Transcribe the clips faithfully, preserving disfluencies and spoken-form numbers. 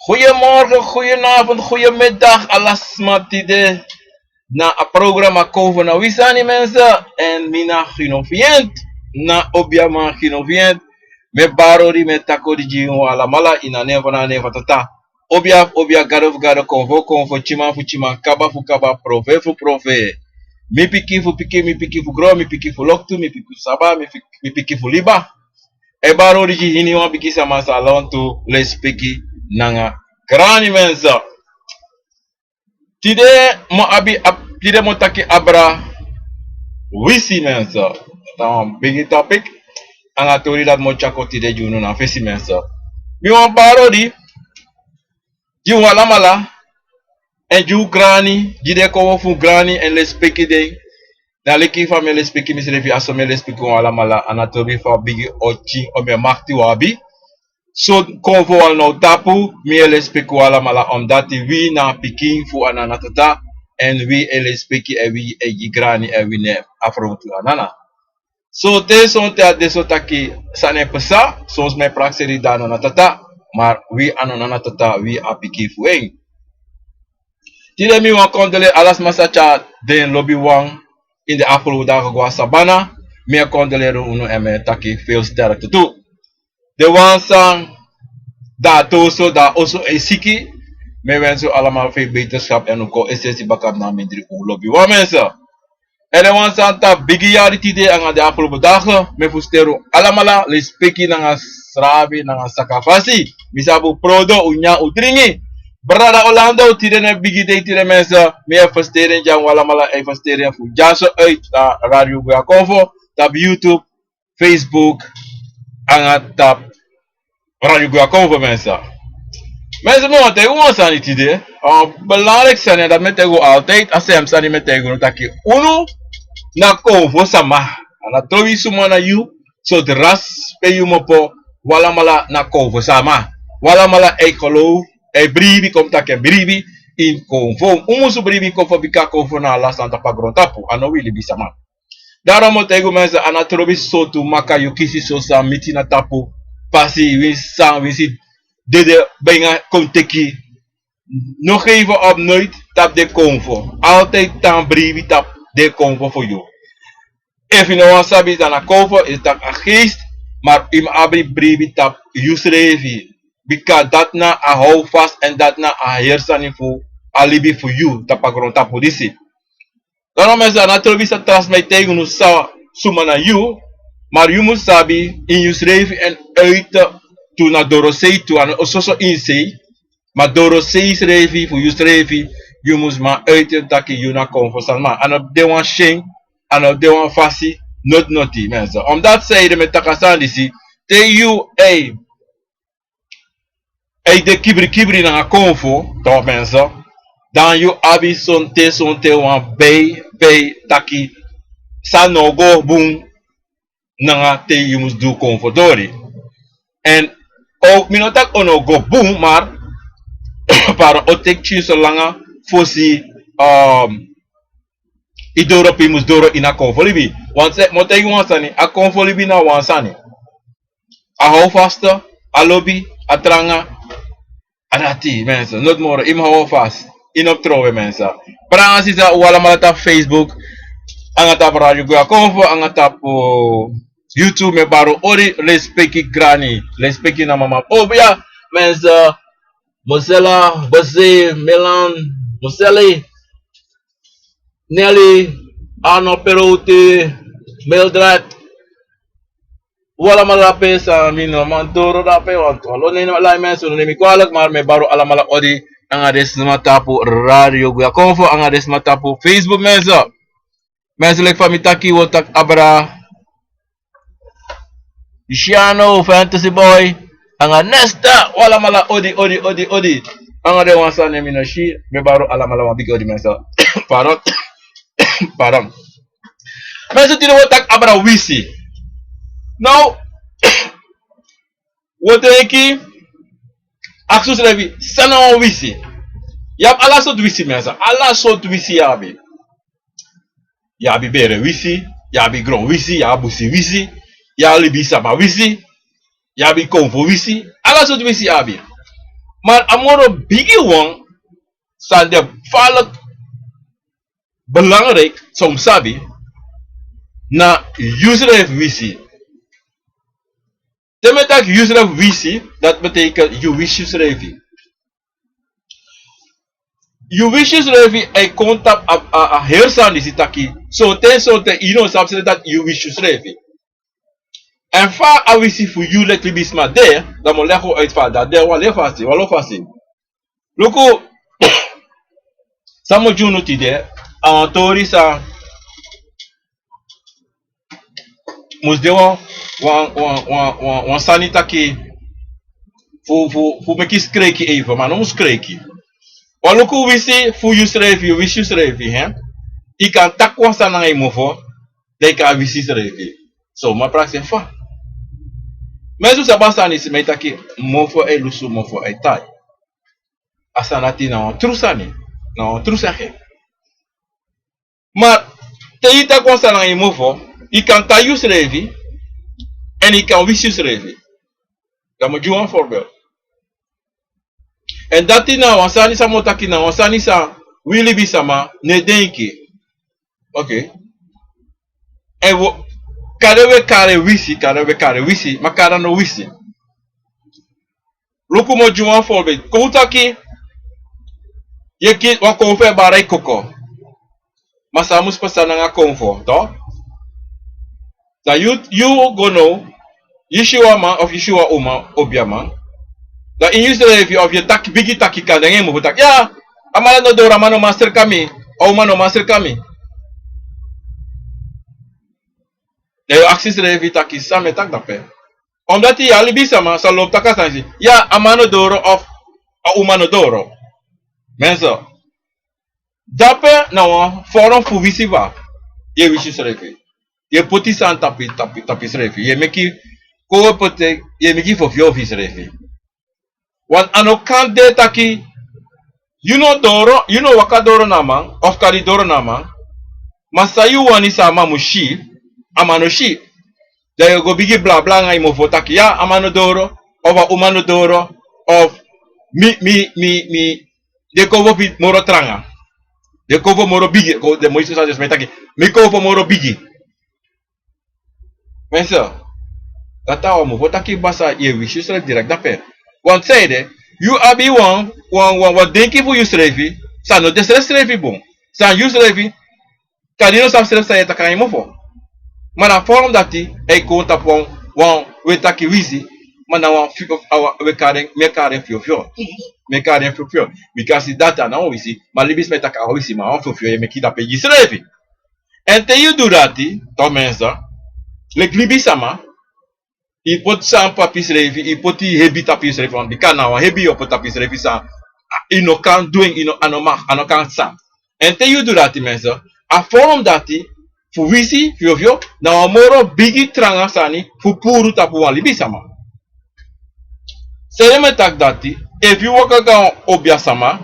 Goedemorgen, goedenavond, goedemiddag, ala sma tide. Na a programa Konfo na wi sani, mensen. En mi na Gino Vient, na obiaman Gino Vient. Mi e bari odi, mi e taki odi gi un alamala ini a nen fu na a nen fu a Tata. Obia fu obia, gado fu gado, konfo fu konfo, tyiman fu tyiman, kaba fu kaba, profe fu profe. Mi pikin fu pikin, mi pikin fu gron, mi pikin fu loktu, mi pikin fu saba, mi pik-, mi pikin fu liba. E bari odi gi iniwan bigi sama san lontu, lespeki nanga grani, mensen. Tide mi o abi ab-, tide mi o taki abra wisi, mensen. Dati na wan bigi topic. Anga tori dati mi o tyari kon tide gi unu na fesi, mensen. Mi wani bari odi gi un alamala, èn gi un grani, gi den konfo fu un grani, èn lespeki den. Na leki fa mi e lespeki misrefi, a so mi e lespeki un alamala. A no trobi fa bigi o tyin, o mi e makti un abi. So konfo wan now tapu, mi e lespeki un alamala, omdati wi na pikin fu Anana Tata, èn wi e lespeki, èn wi e gi grani, èn wi no e afrontu Anana. So te sonten a de so taki sani e pasa, son sma e prakseri den Anana Tata, ma wi a no Anana Tata, wi a pikin fu en. Tide mi wani kondole ala sma san tyari den lobiwan ini den afgelopen dagen go na sabana. Mi e kondoleri unu èn mi e taki veel sterkte tu. Den wan san de na oso, de na oso e siki, mi e wensi un alamala veel beterschap èn un kon esesi baka na mindri un lobiwan, mensen. Èn den wan san tapu bigi yari tide anga den afgelopen dagen, mi e fersteri un alamala, lespeki nanga srabi nanga sakafasi. Mi sabi un prodo, un nyan, un dringi. Brada Orlando, tide na bigi dei tide, mensen. Mi e fersteri en gi un alamala, e fersteri en fu dyaso uit na Radio Guya Konfo, tapu YouTube, Facebook, anga tapu Radio Guya Konfo, mensen. Mensen, mi wani taigi un wan sani tide. A wan belangrijk sani, dati mi e taigi un altijd, a sem sani mi e taigi unu taki unu na konfo sama. A no trobi suma na yu, so dras pe yu mu opo, un alamala na konfo sama. Un alamala e geloof, e bribi, kon mi taki e bribi ini konfo. Un musu bribi konfo bika konfo na a lasi san de tapu a grontapu. A no wi libisama. Daarom mi o taigi un, mensen, a no trobi sortu maka yu kisi, so san miti na tapu pasi, winsi san, winsi dede, benga kon teki. No geven op, nooit tapu den konfo. Altijd tan bribi tapu den konfo fu yu. Efu yu no wani sabi san na konfo, yu taki a geest, ma yu mu abi bribi tapu yusrefi. Bika dati na a houvast èn dati na a heri sani fu a libi fu yu tapu a grontapu disi. Daarom, mensen, a no trobi san tra sma e taigi unu san, suma na yu, ma yu mu sabi ini yusrefi èn uit tu na dorosei tu, a no soso ini sei, ma dorosei srefi fu yusrefi, yu mus man uit en taki yu na konfo sama. A no de wan syen, a no de wan fasi, noti noti, mensen. Omdati sanede mi e taki a sani disi, te yu e e de kibri kibri nanga konfo, toch, mensen, dan yu abi sonten sonten wan bei, bei taki san no go bun nanga te yu mus du konfo tori. Èn o, mi no taki o no go bun, ma pardon, o teki tyin solanga fosi, um, i doro pe i mus doro ini a konfo libi. Want mi o taigi wan sani, a konfo libi na wan sani. A houvast, a lobi, a tranga, a dati, mensen. Noti moro, i mus hou vast. I no mus trowe, mensen. Brada nanga sisa, un alamala tapu Facebook, anga tapu Radio Guya Konfo, anga tapu YouTube, mi e bari un odi, lespeki grani, lespeki na mama. Obia, mensen, Mosela, Bose, Milan, Moseli, Nelly, Arno, Perote, Mildred. Un alamala dape, san mi no man doro dape, want wan lo nen lai, mensen, no nemi kwalijk, maar mi e bari un alamala odi, anga den sma tapu Radio Guya Konfo, anga den sma tapu Facebook, mensen. Mensen, leki fa mi taki, un o taki abra Luciano, Fantasy Boy, anga Nesta, un alamala odi, odi, odi, odi. Anga den wan san nen mi no si, mi e bari un alamala wan bigi odi, mensen. Pardon. Pardon. Mensen, tide un o taki abra wisi. Now, un o denki, aksi unsrefi, san na wan wisi? Yu abi ala sortu wisi, mensen. Ala sortu wisi yu abi. Yu abi bere wisi, yu abi gron wisi, yu abi busi wisi, yu abi libisama wisi, yu abi konfo wisi, ala sortu wisi yu abi. Maar a moro bigi wan, san de falk belangrijk, san un sabi, na yusrefi wisi. Te mi taki yusrefi wisi, dat betekent yu wisi yusrefi. Yu wisi yusrefi, a e kon tapu a, a, a heri sani disi taki, sonten, sonten, yu no sabi srefi dati yu wisi yusrefi. Èn fa a wisi fu yu leki libisma de, dan mi o legi un uit fa a de, wan leki fasi, wan lo fasi. Luku, san mi o gi unu tide, a wan tori san mus de wan, wan, wan, wan, wan, wan sani taki fu, fu, fu meki skriki even, ma no mus skriki. Wan luku wisi fu yusrefi, yu wisi yusrefi, hè? Yu kan taki wan sani nanga yu mofo, dan yu kan wisi yusrefi. So, mi e prakseri fa. Mi e du sabi a sani disi, mi e taki, mofo e lusu, mofo e tai. A sani dati na wan tru sani, na wan tru sani. Ma te yu taki wan sani nanga yu mofo, yu kan tai yusrefi, èn yu kan wisi yusrefi. Dan mi o gi wan voorbeeld. Èn dati na wan sani san mi o taki, na wan sani san wi libisama no e denki. Oké. Èn wi o, kande wi e kari en wisi, kande wi e kari en wisi, ma kande a no wisi. Luku, mi o gi wan voorbeeld. Kon un taki, yu e kisi wan konfo e bari koko. Ma san mus pasa nanga konfo, toch? Dan yu, yu go now, yu si wan man of yu si wan uma, obiaman. Dan ini yusrefi of yu e taki, bigin taki, kande nanga yu mofo taki, ya, a man no doro, a man no man sreka mi, a uma no man sreka mi. Dan yu o aksi yusrefi taki, san mi e taki dape? Omdat yu a libisama san lobi taki a sani disi. Ya, a man no doro of a uma no doro. Mensen, dape na wan vorm fu wisi fa yu e wisi yusrefi. Yu e poti sani tapu, tapu, tapu yusrefi. Yu e meki, kon wi poti, yu e meki fofio fu yusrefi. Want a no kan de taki, yu no doro, yu no waka doro na a man, of kari doro na a man. Ma san yu wani san a man mus si, a man no si. Dan yu o go bigin blabla nanga yu mofo taki, ya, a man no doro, of a uma no doro, of mi, mi, mi, mi, den konfo moro tranga. Den konfo moro bigi, kon, den moise san den sma e taki, mi konfo moro bigi. Mensen, dati a wan mofo taki, basa, yu e wisi yusrefi direct dape. Want sanede, yu abi wan, wan, wan, wan denki fu yusrefi san no de srefsrefi bun. San yusrefi, kande yu no sabi srefi san yu e taki nanga yu mofo. Ma na vorm dati, a e kon tapu wan, wan, wi e taki wisi, ma na wan fi-, of, a wan, wi e kari en, mi e kari en fiofio. Mi e kari en fiofio. Bikasi dati a no wan wisi, ma libisma e taki a wan wisi, ma a wan fiofio yu e meki dape gi yusrefi. Èn te yu du dati, toch mensen, leki libisama, yu poti san tapu yusrefi, yu poti hebi tapu yusrefi, want bika na wan hebi yu o poti tapu yusrefi san, a, yu no kan du en, yu no, a no mag, a no kan san. Èn te yu du dati, mensen, a vorm dati fu wisi fiofio na wan moro bigi tranga sani fu puru tapu wan libisama. San ede mi e taki dati, efu yu waka go na wan obiasama,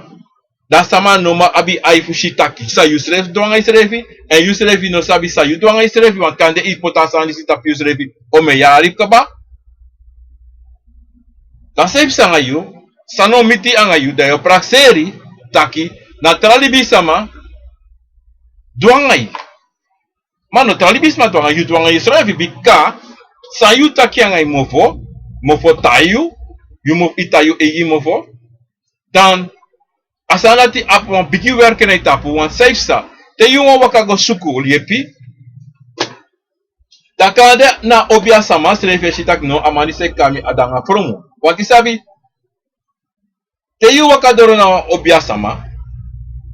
dan a sama no man abi ai fu si taki san yusrefi du nanga yusrefi, èn yusrefi no sabi san yu du nanga yusrefi, want kande yu poti a sani disi tapu yusrefi omeni yari kaba. Dan san e psa nanga yu, san no miti nanga yu, dan yu o prakseri taki na tra libisama du nanga yu. Ma no tra libisma du nanga yu, du nanga yusrefi, bika san yu taki nanga yu mofo, mofo tai yu, yu mofo, yu tai yu eigi mofo. Dan a sani dati abi wan bigi werki na yu tapu, want san e psa, te yu wani waka go suku yepi, dan kande na obiasama srefi e si taki no, a man disi e kon na mi, a de nanga fromu. Want yu sabi, te yu waka doro na wan obiasama,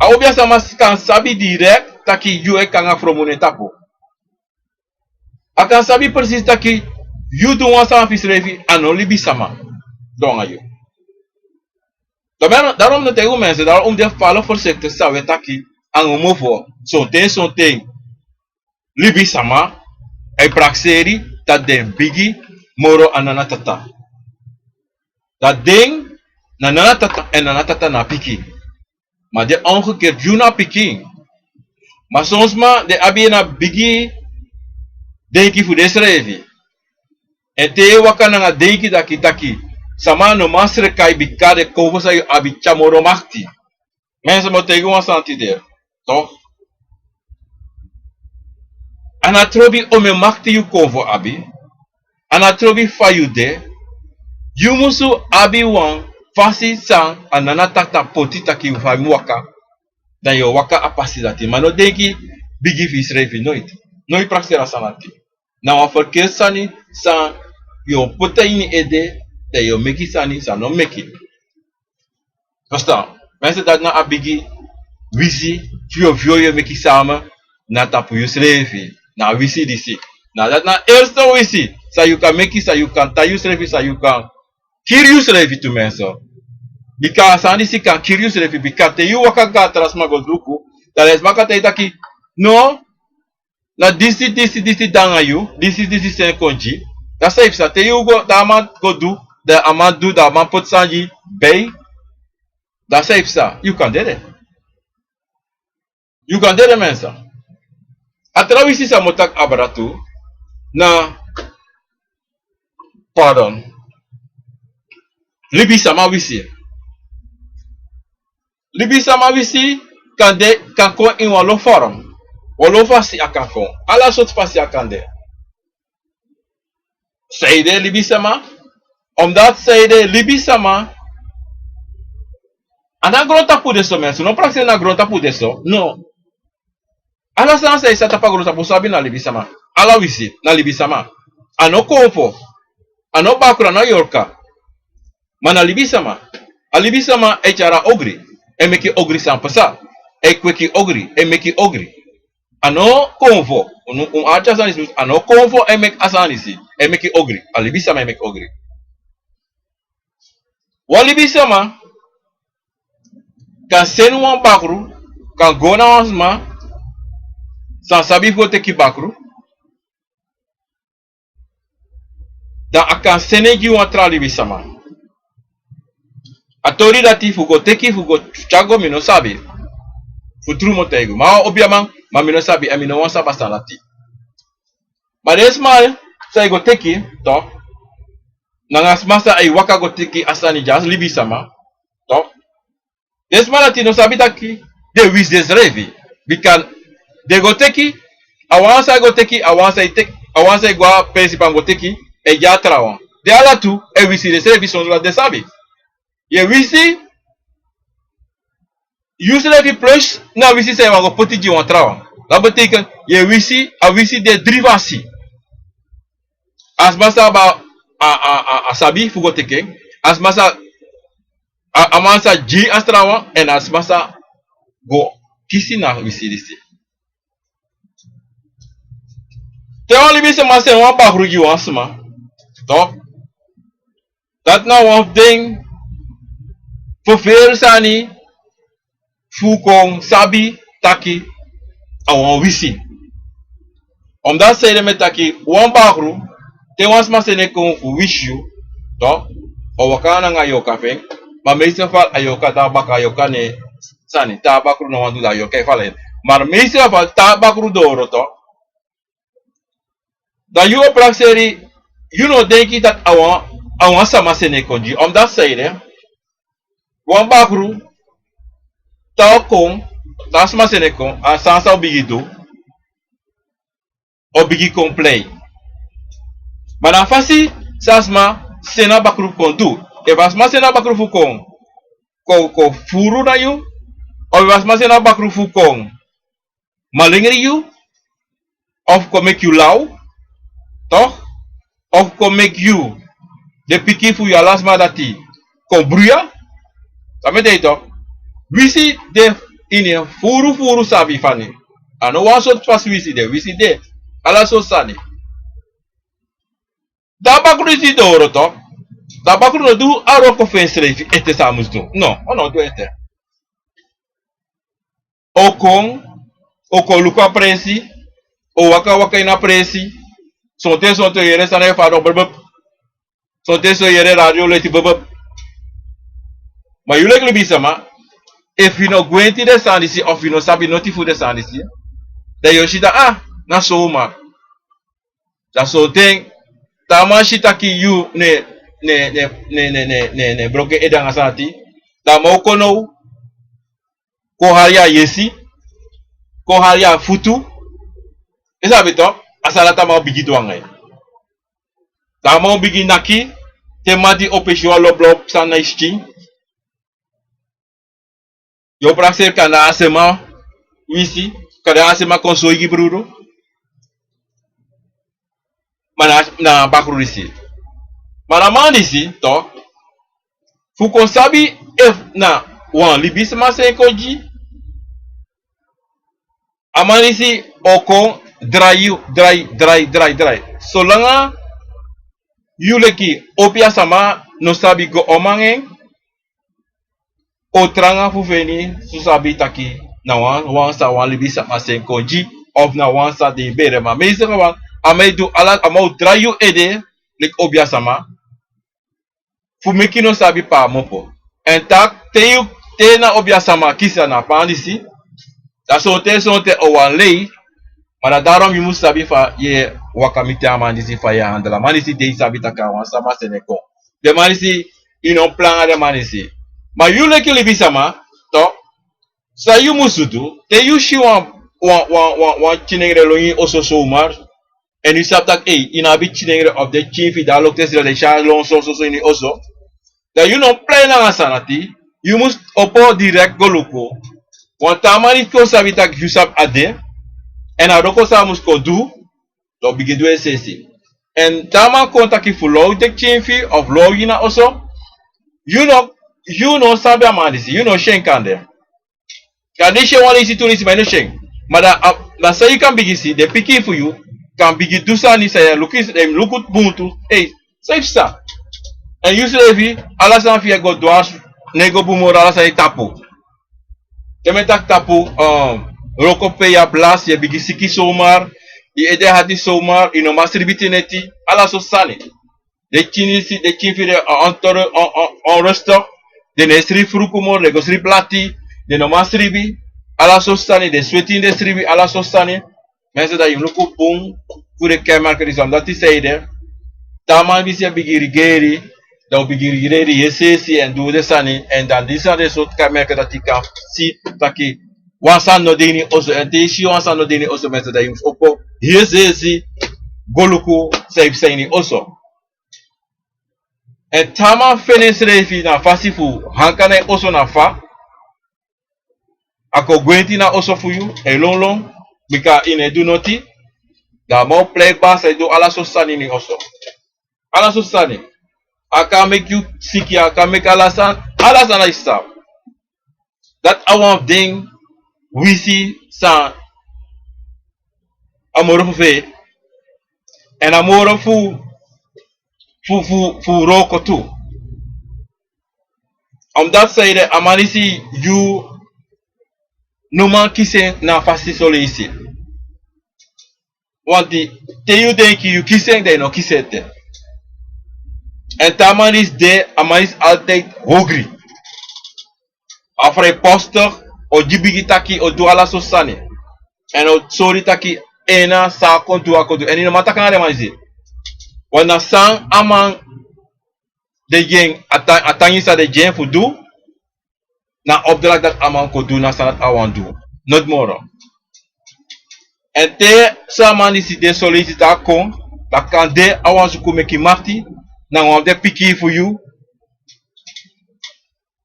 a obiasama kan sabi direct taki yu e kon nanga fromu na en tapu. A kan sabi precies taki yu du wan sani fu yusrefi, a no libisama du nanga yu. Daarom, daarom no te yu mensen, daarom un de fala voorzichtig san un e taki nanga un mofo. Sonten, sonten libisama e prakseri dati den bigi moro a nana tata. Dati den na nana tata, èn nana tata na pikin. Ma den omgekeerd, yu na pikin. Ma son sma den abi en na bigi denki fu densrefi. Èn te yu e waka nanga denki taki, taki Sama no man sreka yu bika den konfo san yu abi tyari moro makti. Mensen, mi o taigi wan sani tide. Toch? A no trobi omeni makti yu konfo abi. A no trobi fa yu de. Yu musu abi wan fasi san a nana taki poti taki yu fa yu mu waka. Dan yu o waka a pasi dati. Ma no denki bigi fu yusrefi, noiti. No e prakseri a sani dati. Na wan ferkeerde sani san yu o poti na ini ede, dan yu o meki sani san no meki. Verstaan? Mensen, dati na a bigi wisi fyofyo yu e meki samen na tapu yusrefi. Na a wisi disi. Na dati na a eerste wisi san yu kan meki, san yu kan taigi yusrefi, san yu kan kiri yusrefi tu, mensen. Bika a sani disi kan kiri yusrefi, bika te yu waka go na tra sma go luku, dan den sma kan taigi taki, no, na disi, disi, disi de nanga yu, disi, disi seni kon gi. Dati san e psa, te yu go, dan a man go du, dan a man du, dan a man poti sani gi, bij. Dati san e psa, yu kan dede. Yu kan dede, mensen. A tra wisi san mi o taki abra tu, na, pardon. Libisama wisi. Libisama wisi kan de, kan kon ini wan lo vorm. Wan lo fasi a kan kon. Ala sortu fasi a kan de. Sanede libisama? Omdat sanede libisama, a no na grontapu de so, mensen. No prakseri na grontapu de so. No. Ala sani san e sa tapu a grontapu, sabi, na libisama. Ala wisi na libisama. A no konfo. A no bakru, a no yorka. Ma na libisama. A libisama e tyari ogri. E meki ogri san pasa. E kweki ogri. E meki ogri. A no konfo. Un, un arki a sani disi, a no konfo e meki a sani disi. E meki ogri. A libisama e meki ogri. Wan libisama kan seni wan bakru, kan go na wan sma san sabi fu go teki bakru. Dan a kan seni en gi wan tra libisama. A tori dati fu go teki, fu go tyari go, mi no sabi. Fu tru mi o taigi yu. Ma a obiaman, ma mi no sabi, èn mi no wani sabi a sani dati. Ma den sma san e go teki, toch, nanga sma san e waka go teki a sani dya, libisama, toch. Den sma dati no sabi taki den wisi densrefi. Bika den go teki, a wan san e go teki, a wan san e teki, a wan san e go a presi pe a go teki, e gi a trawan. Den ala tu e wisi densrefi sondro dati den sabi. Yu e wisi yusrefi plus na wisi san yu wani go poti gi wan trawan. Dati betekent, yu e wisi, a wisi de dri fasi. A sma san abi a, a, a, a sabi fu go teki en, a sma san, a, a man san gi a trawan, èn a sma san go kisi na wisi disi. Te wan libisama seni wan bakru gi wan sma, toch, dati na wan fu den ferferi sani fu kon sabi taki a wan wisi. Omdat sanede mi e taki, wan bakru, te wan sma seni en kon fu wisi yu, toch, a o waka nanga yorka fu en, ma meeste geval a yorka de na baka, a yorka no e sani, te a bakru no wani du, dan a yorka e fala en. Ma meeste geval te a bakru doro, toch, dan yu o prakseri, yu no denki taki a wan, a wan sama seni en kon gi. Omdat sanede, wan bakru, te a o kon, te a sma seni en kon, a sani san a o bigin du, a o bigin kon plei. Ma na a fasi san a sma seni a bakru fu kon du. Efu a sma seni a bakru fu kon, kon, kon furu na yu, of efu a sma seni a bakru fu kon malengri yu, of kon meki yu law, toch, of kon meki yu, den pikin fu yu, ala sma dati, kon bruya. San mi e taigi yu, toch, wisi de ini en furu furu sabi fasi. A no wan sortu fasi wisi de, wisi de ala sortu sani. Dan a bakru disi doro, toch, dan a bakru no du a wroko fu ensrefi ete san a musu du. No, a no du ete. A o kon, a o kon luku a presi, a o waka waka ini a presi. Sonten sonten yu o yere sani e fadon, brr, brr. Sonten so yu o yere radio leti, brr, brr. Ma yu leki libisama, efu yu no gwenti den sani disi, of yu no sabi noti fu den sani disi, dan yu o si taki, ah, na so ma. Dan sonten te a man si taki yu no e ne ne ne ne ne ne ne broke ede anga sani ati. Dan a man o kon now, kon hari a yesi, kon hari a futu. Yu sabi to, a sani dati a man o bigin du anga yu. Dan a man o bigin naki. Te man di opo e si wan loblop sani na yu skin, yu o prakseri kande a sma wisi, kande a sma kon soi gi brudu. Ma na na bakru disi. Ma na man disi to, fu kon sabi efu na wan libisma seni kon gi, a man disi o kon drai yu, drai drai drai drai. Solanga yu leki obiasama no sabi go omo anga en, o tranga fu feni so sabi taki na wan wan san wan libisama seni kon gi, of na wan san den e bere. Ma meeste geval, a man e du ala, a man o drai yu ede leki obiasama fu meki yu no sabi pe a mopo. Èn taki te yu, te na obiasama kisi a na a paan disi, da sonten sonten o wani lei. Ma na darom yu mus sabi fa yu e waka miti a man disi, fa yu e handel a man disi, den yu sabi taki a wan sama seni en kon. Den man disi, yu no planga den man disi. Ma yu leki libisama to, san yu musu du, te yu si wan wan wan wan wan kinengre lon ini oso somar, èn yu sabi taki ei, yu no abi kinengre of den kin fu yu, dan lokte sila den si a lon soso ini oso. Dan yu no plei nanga sani ati, yu mus opo direkt go luku. Wan taa man disi kon sabi taki yu sabi a de, èn a wroko san a mus kon du, dan o bigin du en sesi. Èn taa man kon taki fu low den kin fu yu of low yu na oso, yu no, yu no sabi a man disi, yu no si en kande. Kande yu si en wan leisi, tu leisi, ma yu no si en. Ma da a, da san yu kan bigin si, den pikin fu yu kan bigin du sani san yu e luku, den e luku bun tu. Ei, san yu psa? Èn yusrefi, ala sani fu yu e go dwars, no e go bun moro, ala sani e tapu. Te mi e taki tapu, um, wroko pe yu abi lasi, yu e bigin siki somar, yu ede hati somar, yu no man sribi te neti, ala sortu sani. Den kin disi, den kin fu yu de on, on, on, onrustig. Den no e sribi fruku moro, den go sribi lati, den no man sribi, ala sortu sani, den sweti ini den sribi, ala sortu sani. Mensen, dan yu luku bun fu den kenmerken disi, omdat yu sei de, taa man disi e bigin rigeri, dan o bigin rigeri yu sesi èn du den sani, èn dan disi na den sortu kenmerken dati yu kan si taki wan sani no de ini oso, èn te yu si wan sani no de ini oso, mensen, dan yu mus opo yu sesi go luku san yu psa ini oso. Èn te a man feni ensrefi na fasi fu hanka na en oso na fa, a kon gwenti na oso fu yu, e lon lon, bika yu no e du noti, dan a man o plei kba san e du ala sortu sani ini oso. Ala sortu sani. A kan meki yu siki, a kan meki ala sani, ala sani na yu sabi. Dati a wan fu den wisi san a moro fu fei, èn a moro fu, fu, fu, fu wroko tu. Omdat san ede, a man disi yu no man kisi en na fasi soleisi. Want te yu denki yu kisi en, dan yu no kisi en ete. Èn te a man disi de, a man disi altijd hungry. A vrijpostig, o gi bigi taki, o du ala sortu sani. Èn o sori taki en na san a kon du, a kon du. Èn yu no man taki nanga den man disi. Want na san a man de gi en, a tan, a tangi san den gi en fu du, na opdracht dati a man kon du, na san dati a wani du. Noti moro. Èn te so a man disi de soleisi, te a kon, dan kande a wani suku meki makti nanga wan fu den pikin fu yu,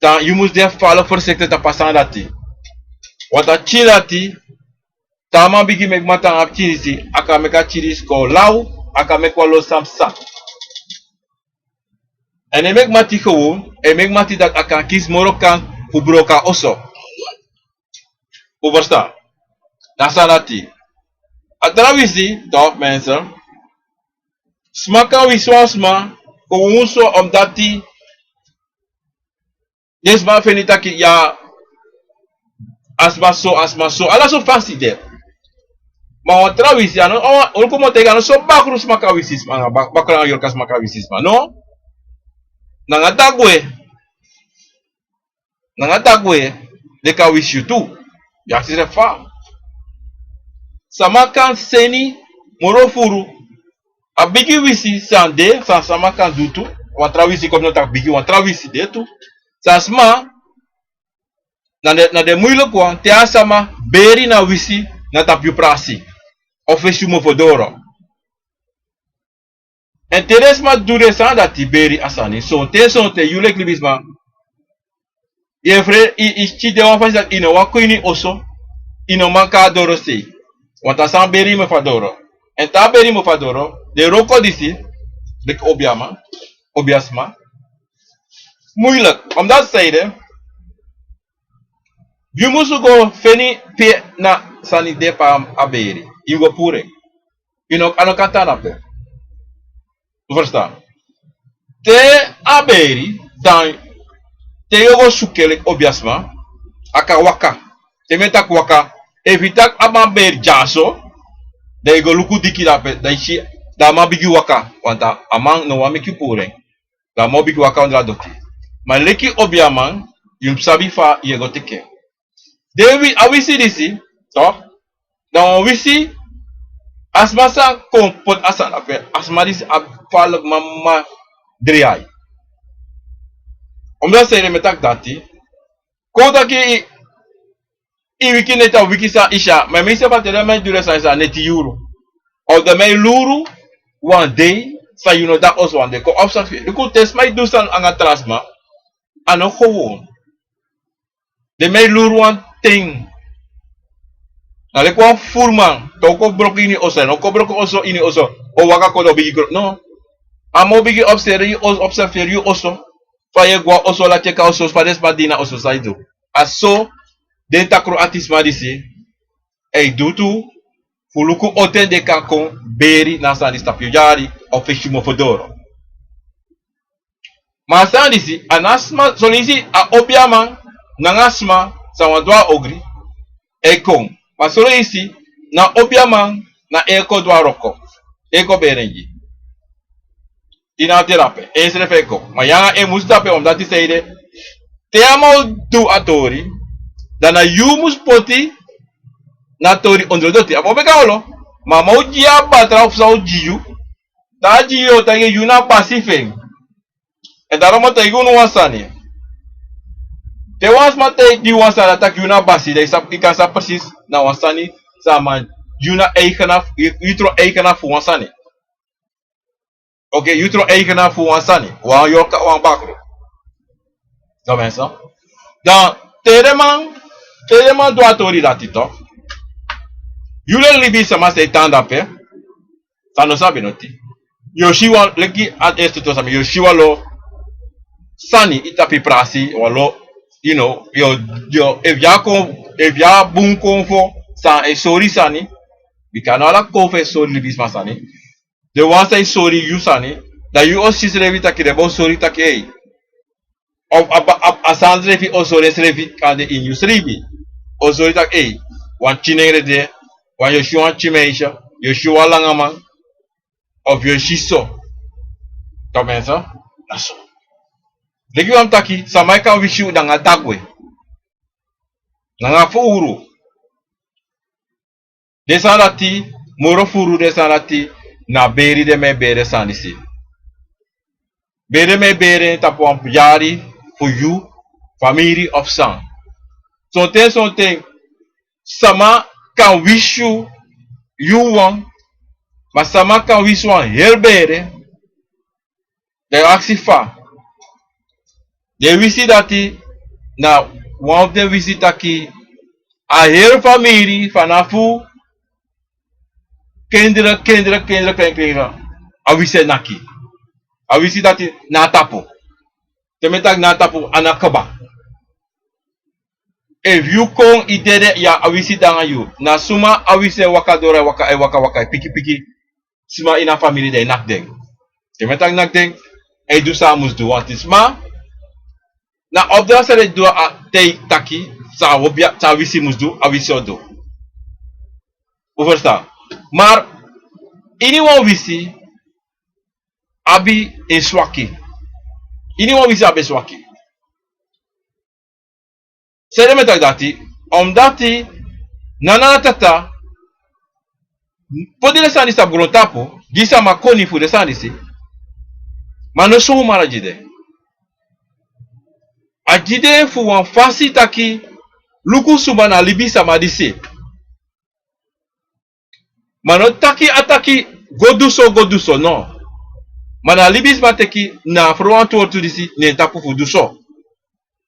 dan yu mus de fala voorzichtig tapu a sani dati. Want a pikin dati, te a man bigin meki makti nanga a pikin disi, a kan meki a pikin disi kon law, a kan meki wan lo san psa. Èn e meki makti gewoon, e meki makti dati a kan kisi moro kans fu broko a oso. Un verstaan? Na sani dati. A tra wisi, toch, mensen. Sma kan wisi wan sma, gewoon so, omdat den sma feni taki, ya, a sma so, a sma so. Ala sortu fasi de. Ma wan tra wisi, a no, a wan, oluku mi o taigi, a no so bakru sma kan wisi sma, bak-, bakru nanga yorka sma kan wisi sma, no? Nanga dagwe. Nanga dagwe, den kan wisi yu tu. Yu aksi srefi fa. Sama kan seni moro furu. A bigi wisi san de, san sama kan du tu. wan tra wisi kon, mi no taki bigi, wan tra wisi de tu. San sma, na den, na den muiliki wan, te a sama beri na wisi na tapu yu prasi. Of fesi yu mofo doro. Èn te den sma du den sani dati, beri a sani, sonten, sonten, yu leki libisma, yu e fre, yu, yu si den wan fasi dati, yu no wani kon ini oso, yu no man kon a doro sei. Want a sani beri yu mofo a doro. Èn te a beri yu mofo a doro, den wroko disi, leki obiaman, obiasma, muiliki. Omdat sanede, yu musu go feni pe na sani de pe a beri. Yu go puru en. Yu no, a no kan tan na pe. Yu ferstan? Te a beri, dan te yu o go suku en leki obiasma, a kan waka. Te mi e taki waka, efu yu taki a man beri dyaso, dan yu go luku diki dape, dan yu si, dan a man bigin waka, want a man no wani meki yu puru en. Dan a man o bigin waka ondro a doki. Ma leki obiaman, yu mus sabi fa yu e go teki en. Den wi-, a wisi disi, toch? Dan wan wisi, a sma san kon poti a sani dape, a sma disi abi faliki mama dri ai. Omdat sanede mi e taki dati, kon taki yu, yu wiki neti a wiki san yu si, ma mi seefi a tide mi e du den sani san neti yuru. Of dan mi e luru wan dei san yu no de a oso, wan dei kon observeri. Luku, te sma e du sani anga tra sma, a no gewoon. Den mi e luru wan ten. Na leki wan furuman, te a o kon broko ini oso, èn a o kon broko oso ini oso, a o waka kon, dan a o bigin gro-, no. A man o bigin observeri yu os-, observeri yu oso. Fa yu e go a oso, lati e kon a oso, fa den sma de ini a oso, san yu du. A so den takru ati sma disi e du tu, fu luku on ten den kan kon beri na sani disi tapu yu dyari, of fesi yu mofo doro. Ma a sani disi, a no sma, son leisi a obiaman nanga sma san wani du a ogri e kon. Ma son leisi na obiaman na en e kon du a wroko, en e kon beri en gi. Yu no abi drape, ensrefi e kon. Ma yu anga en musu drape, omdat sanede, te a man o du a tori, dan na yu mus poti na tori ondro doti. A bo meki a olo, ma a man o gi yu a batra of san o gi yu, dan a gi yu, o taigi yu na basi fu en. Èn daarom mi o taigi unu wan sani. Te wan sma taigi yu wan sani, a taki yu na basi, dan yu sabi, yu kan sabi precies na wan sani san a man, yu na eigenaar, yu, yu tron eigenaar fu wan sani. Oké, yu tron eigenaar fu wan sani, wan yorka, wan bakru. Dan mensen, dan te den man, te den man du a tori dati toch, yu leki libisma san e tan dape, san no sabi noti, yu o si wan, leki a eerste tori san mi, yu o si wan lo sani e tapu yu prasi, wan lo, you know, yu o, yu o, efu yu a kon, efu yu a bun konfo san e sori sani, bika na ala konfo e sori libisma sani. Den wan san e sori yu sani, dan yu o si srefi taki den bo sori taki, ei. Of a, a, a, a sani srefi o sori ensrefi kande ini yu sribi. O sori taki, ei, wan pikin nengre de, wan, yu o si wan pikin meisje, yu o si wan langaman, of yu o si so. Toch mensen, na so. Leki wan taki, sama e kan wisi yu nanga dagwe, nanga fowru. Den sani dati, moro furu den sani dati, na beri den mi e beri den sani disi. Beri den mi e beri en tapu wan yari fu yu, famiri of san. Sonten, sonten, sama kan wisi yu, yu wan, ma sama kan wisi wan heri bere, dan yu aksi fa. Den wisi dati na wan fu den wisi taki a heri famiri fanafu kendere, kendere, kendere, kendere, a wisi e naki. A wisi dati na a tapu. Te mi e taki na a tapu, a na kaba. Efu yu kon, yu dede, ya a wisi de nanga yu. Na suma a wisi e waka doro, e waka, e waka, waka, e piki, piki sma ini a famiri, dan e naki den. Te mi e taki naki den, e du san a mus du, want sma, na opdracht san den du, a, te taki san a obi-, san a wisi mus du, a wisi o du. Un ferstan? Maar ini wan wisi abi en swaki. Ini wan wisi abi en swaki. Sanede mi e taki dati, omdat nana tata poti den sani disi tapu grontapu, gi sama koni fu den sani disi. Ma no somar a gi den. A gi den fu wan fasi taki, luku suma na libisama disi. Ma no taki a taki go du so, go du so, no. Ma na libisma teki na a ferwantwortu disi na en tapu fu du so.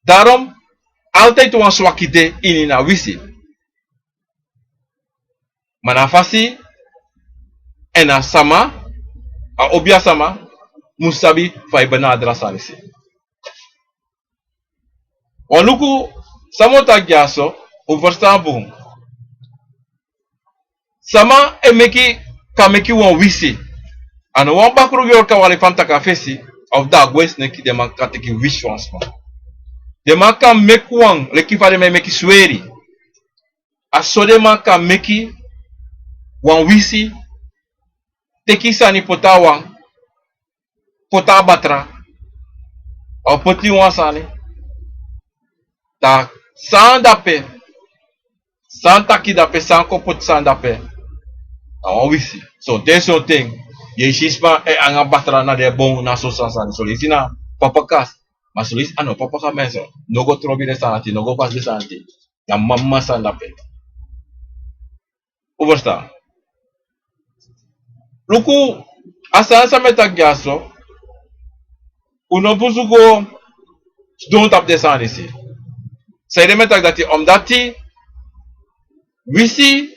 Daarom, altijd wan swaki de ini na wisi. Ma na fasi, èn a sama, a obiasama, mus sabi fa a e benadra sani disi. Wan luku, san mi o taki dyaso, un ferstan bun. Sama e meki, kan meki wan wisi. A no wan bakru yorka wali fa mi taki a fesi, of da a gwe sneki den man kan teki wisi wan sma. Den man kan meki wan, leki fa den man e meki sweri. A so den man kan meki wan wisi, teki sani poti a wan, poti a batra, o poti wan sani. Da san dape, san taki dape, san kon poti san dape, na wan wisi. Sonten, sonten, yu e si sma e anga batra na den bon, na so sani sani. Son leisi na papakas, ma son leisi a no papakas, mensen. No go trobi den sani dati, no go fasi den sani dati. Na mama sani dape. Un ferstan. Luku, a sani san mi e taki dyaso, un no musu go sidon tapu den sani disi. Sanede mi e taki dati, omdati wisi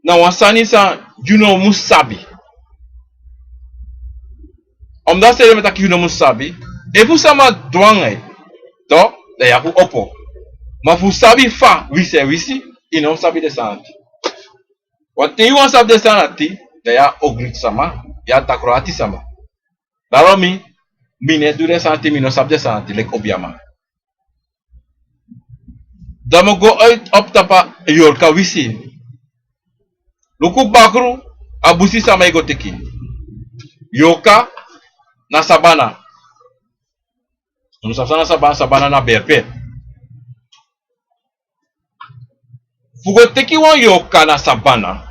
na wan sani san yu no musu sabi. Omdati sanede mi e taki yu no musu sabi. Efu sama dwanga yu, toch, da yu abi fu opo. Ma fu sabi fa wisi e wisi, yu no musu sabi den sani dati. Want te yu wani sabi den sani dati, da yu a ogri sama, yu a takru ati sama. Daarom mi, mi no e du den sani dati, mi no sabi den sani dati leki obiaman. Dan mi o go uit op tapu a yorka wisi. Luku bakru, a busi sama e go teki. Yorka na sabana. Un sabi san na sabana, sabana na berpe. Fu go teki wan yorka na sabana,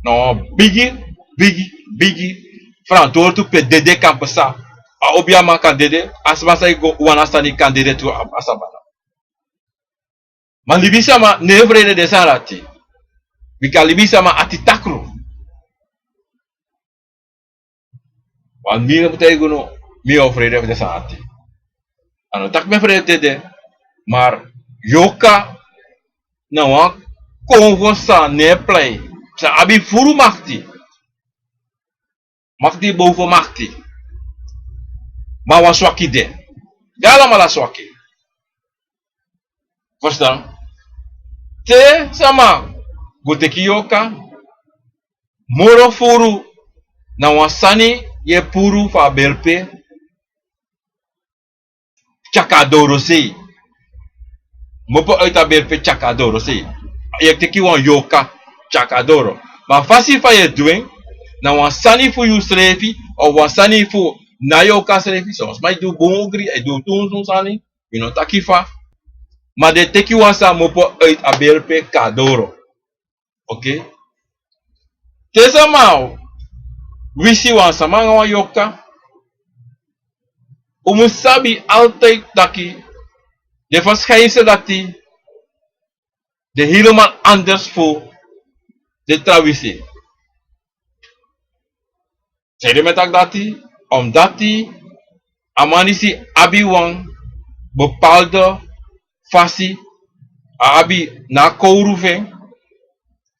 na wan bigi, bigi, bigi ferantwortu pe dede kan pasa. A obiaman kan dede, a sma san e go wani a sani kan dede tu a, a sabana. Ma libisama no e frede den sani dati. Bika libisama ati takru. Want mi no mus taigi unu, mi o frede fu den sani dati. A no taki mi e frede dede, ma yorka na wan konfo san no e prei, san abi furu makti. Makti boven makti. Ma wan swaki de. Den alamala swaki. Ferstan? Te sama go teki yorka, moro furu na wan sani yu e puru fu a berpe tyaka a dorosei. Mopo uit a berpe tyaka a dorosei. Yu e teki wan yorka tyaka a doro. Ma a fasi fa yu e du en, na wan sani fu yusrefi, of wan sani fu na yorka srefi, son sma e du bun ogri, e du tunsun sani, mi no taki fa. Ma den teki wan sani mopo uit a berpe kon na doro. Oké. Te sama wisi wan sama anga wan yorka, un mus sabi altijd taki den verschijnselen dati de helemaal anders fu den tra wisi. Sanede mi e taki dati, omdati a man disi abi wan bepaalde fasi, a abi na a kowru fu en,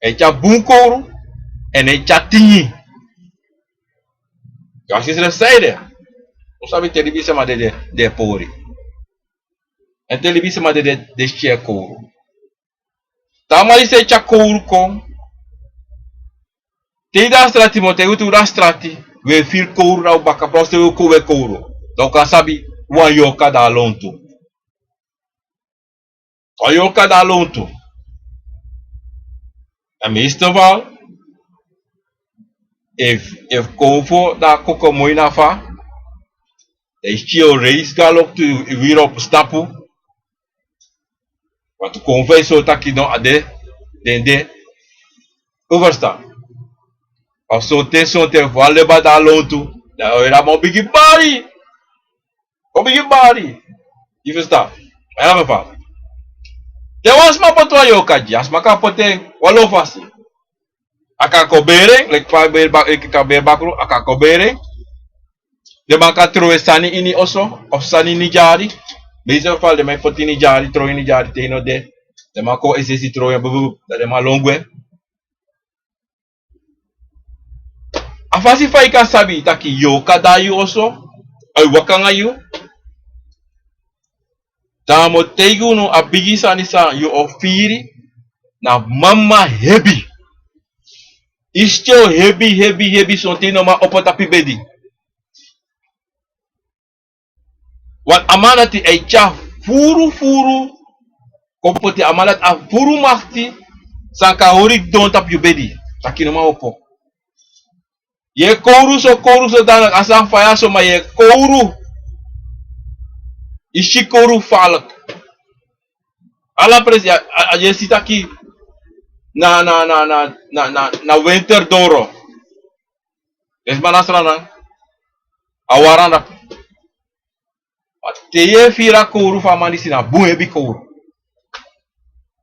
a e tyari bun kowru, èn a e tyari tingi. Yu e si srefi sanede. Un sabi te libisama dede, den e pori. Èn te libisama dede, den e tyari kowru. Te a man disi e tyari kowru kon, te yu de na strati, mi o taigi yu, te un de na strati, un e firi kowru na un baka, plus te un e kon, un e kowru. Dan un kan sabi wan yorka de na lontu. Wan yorka de na lontu. En meestal, efu, efu konfo de na koko moi na fa, dan yu e si yu o reisi go na loktu, yu wiri opo stapu. Want konfo e sori taki no, a de, den de. Un ferstan? Of sonten, sonten fu a leba de na lontu, Dan a weri a man o bigin bari. O bigin bari. Yu ferstan? Yu na mi fa. Te wan sma poti wan yoka gi, a sma kan poti en wan lo fasi. A kan kon bere en, leki fa a beri bak-, leki a kan beri bakru, a kan kon bere en. Den man kan trowe sani ini oso, of sani ini dyari. Deze geval den man e poti ini dyari, trowe ini dyari te yu no de. Den man kon esesi trowe en, bubu, dan den man lon gwe. A fasi fa yu kan sabi taki yoka de na yu oso, a e waka nanga yu. Dan mi o taigi unu a bigi sani san yu o firi, na mama hebi. Yu skin o hebi, hebi, hebi, sonten yu no man opo tapu yu bedi. Want a man dati e tyari furu furu kon poti, a man dati abi furu makti san kan hori yu sidon tapu yu bedi, taki yu no man opo. Yu e kowru so, kowru so, dan a sani faya so, ma yu e kowru. Yu si kowru falk. Ala presi, a, a, yu e si taki na, na, na winter doro. Den sma na Sranan, a wara na. Te yu e firi a kowru fu a man disi, na bun hebi kowru.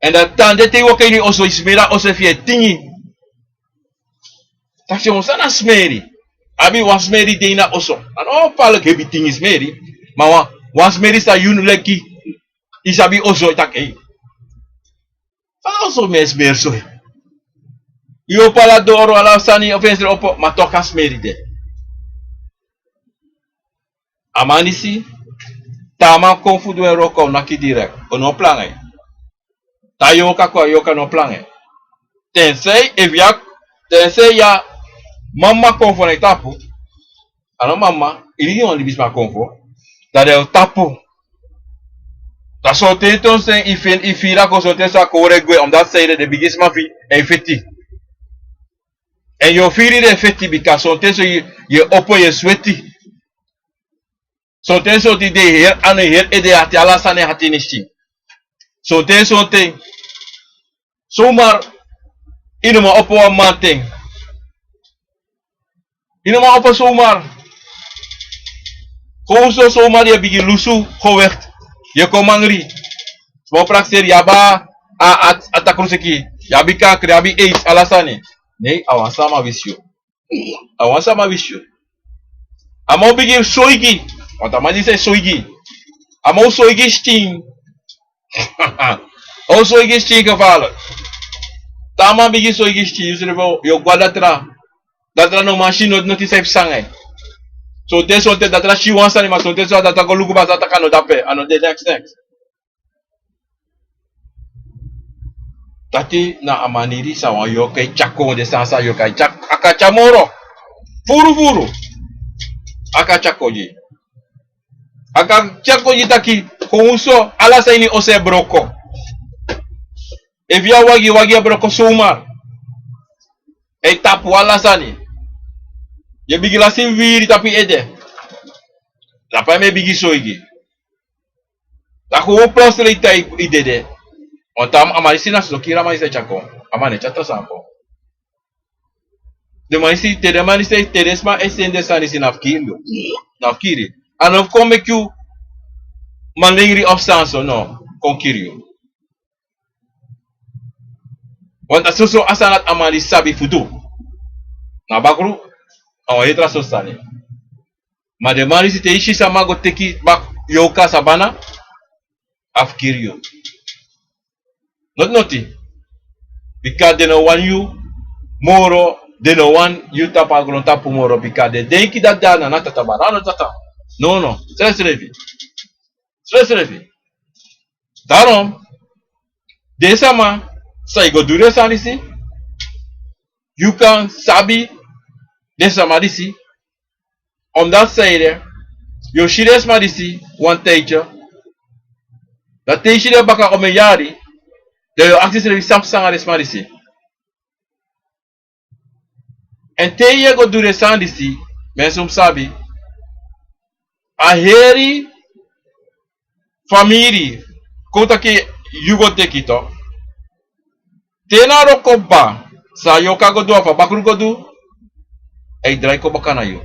Èn dan tide te yu waka ini oso, yu smeri a oso efu yu e tingi. Taki: "Wan sani na smeri." Abi wan smeri de ini a oso. A no falk hebi tingi smeri. Ma wan, wan smeri san yu leki, yu sabi oso, yu taki: "Ei, fa oso mi e smeri so?" Yu opo ala doro, ala sani, fensre opo, ma toch a smeri de. A man disi, te a man kon fu du en wroko, a o naki direkt, a no o planga en. Te a yoka kon, a yoka no o planga en. Tensei efu yu a, tensei yu a mama kon fu na yu tapu. A no mama, ini yu wan libisma kon fu. Dan den o tapu. Dan sonten, sonten yu firi, yu firi a kon, sonten so a kon wroko gwe, omdat san ede, den bigisma fu yu e feti. Èn yu o firi den feti, bika sonten so yu, yu e opo, yu e sweti. Sonten sonten den e heri, a no e heri ede, ati, ala sani e hati ini skin. Sonten sonten, zomaar, yu no man opo wan mamanten. Yu no man opo zomaar. Kon so zomaar yu e bigin lusu gewicht. Yu e kon mangri. Sma o prakseri, yu abi a, a, a takrusiki. Yu abi kanker, yu abi aids, ala sani. Nee, a wan sama wisi yu. A wan sama wisi yu. A man o bigin soigi. Want a man disi e soigi. A man o soigi skin. A o soigi skin gevaarlijk. Te a man bigin soigi skin, yu srefi o, yu o go na datra. Datra no man si noti, noti san e psa nanga en. Sonten sonten datra si wan sani, ma sonten so a datra go luku baka, a datra kan no de ape, a no de neks, neks. Dati na a maniri san wan yoka e tyari kon, den sani san yoka e tyari, a kan tyari moro. Furu furu. A kan tyari kon gi. A kan tyari kon gi taki, kon so, ala sani ini oso e broko. Efu yu a wagi, wagi e broko zomaar. E tapu ala sani. Yu e bigin lasi wiri tapu yu ede. Dape a man e bigin soigi. Dan kon wan plotseling te yu dede. Wan tapu a manisi na so kiri a manisi e tyari kon. A man e tyari tra sani kon. Den manisi, te den manisi, te den sma e seni den sani disi, na fu kiri yu. Na fu kiri. A no fu kon meki yu malengri of san so, no. Kon kiri yu. Want a soso a sani dati a manisi sabi fu du. Na bakru, a wan heri tra soso sani. Ma den manisi, te yu si sama go teki baka yoka, sabana, a fu kiri yu. Noti noti. Bika den no wani yu moro, den no wani yu tapu a grontapu moro, bika den denki dati den na tata, ma a no tata. No, no. Srefsrefi. Srefsrefi. Daarom, den sama san e go du den sani disi, yu kan sabi den sama disi. Omdat san ede, yu o si den sma disi wan tijdje. Dan te yu si den baka omen yari, dan yu o aksi yusrefi san pasa nanga den sma disi. Èn te yu e go du den sani disi, mensen mus sabi, a heri famiri kon taki yu go teki, toch. Te na wroko kba, san a yoka go du, a fa bakru go du, a e drai kon baka na yu.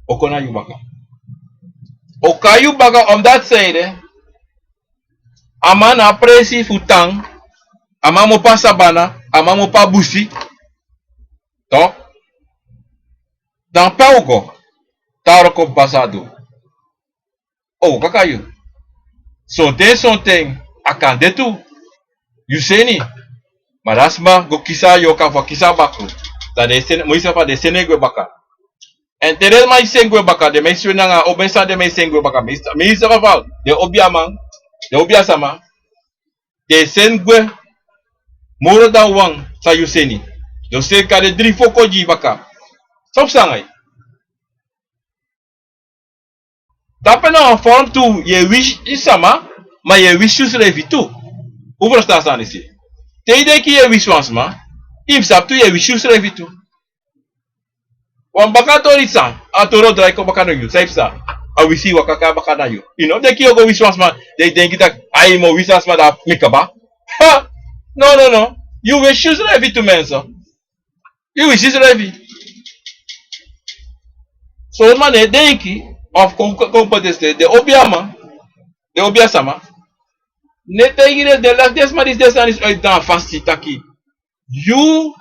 o kon na yu baka. O kai yu baka, omdat san ede, a man na a presi fu tan, a man mu opo a sabana, a man mu opo a busi. Toch? Dan pe a o go? Te a wroko pasa a du. O, kaka yu. Sonten, sonten, a kan de tu. Yu seni. Ma dan sma go kisi a yorka fu a kisi a baku. Dan den e seni, mi sabi fa den e seni en gwe baka. Èn te den man e seni gwe baka, den man e seni nanga, o ben san den man e seni gwe baka. Mi sa-, mi sabi fa, den obiaman, den obiasama, den e seni gwe moro dan wan san yu seni. Den o seni kande dri fo kon gi yu baka. San pasa nanga yu? Dape na wan vorm tu, yu e wisi sama, ma yu e wisi yusrefi tu. Un ferstan san mi e seri? Te yu denki yu e wisi wan sma, yu mus sabi tu yu e wisi yusrefi tu. Wan baka tori san, a tori o drai kon baka na yu, san yu psa, a wisi waka kon baka na yu. Yu no denki yu o go wisi wan sma, dan yu denki taki, ai, mi o wisi a sma, dan mi kaba. Ha! No, no, no. Yu wisi yusrefi tu, mensen. Yu wisi yusrefi. So sma no e denki, of kon, kon proteste, den obiaman, den obiasama, no e denki den, den leki den sma disi, den sani disi, uit dan fasi taki. Yu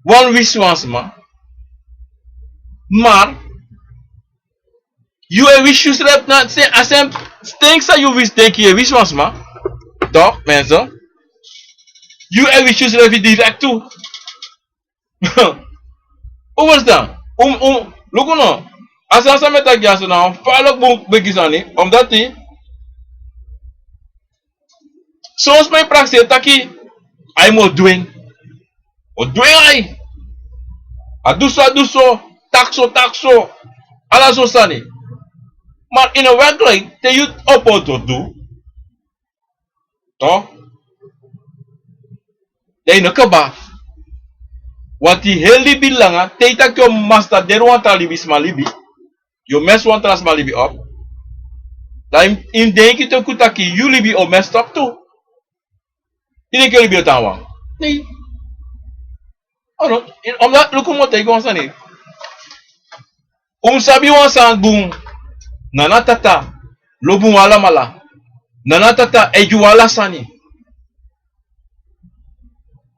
wani wisi wan sma, maar yu e wisi yusrefi na, se, a same thing san yu wisi, denki yu e wisi wan sma. Toch, mensen? Yu e wisi yusrefi direct tu. Un ferstan? Un, un, luku no. A sani san mi e taki dyaso na wan falek bun bigi sani, omdat son sma e prakseri taki, ai, mi o du en. O du en, ai. A du so, a du so, taki so, taki so. Ala so sani. Maar in werkelijkheid, te yu opo, to du. Toch? Dan yu no kaba. Want yu heri libi langa, te yu taki yu o master dede wan tra libisma libi. Yu o mest wan tra sma libi op. Dan yu, yu denki toku taki yu libi o mest op tu. Yu denki yu libi o tan wan. Nee. Oh no, omdat, luku mi o taigi wan sani. Un sabi wan sani bun. Nana Tata lobi un alamala. Nana Tata e gi un ala sani.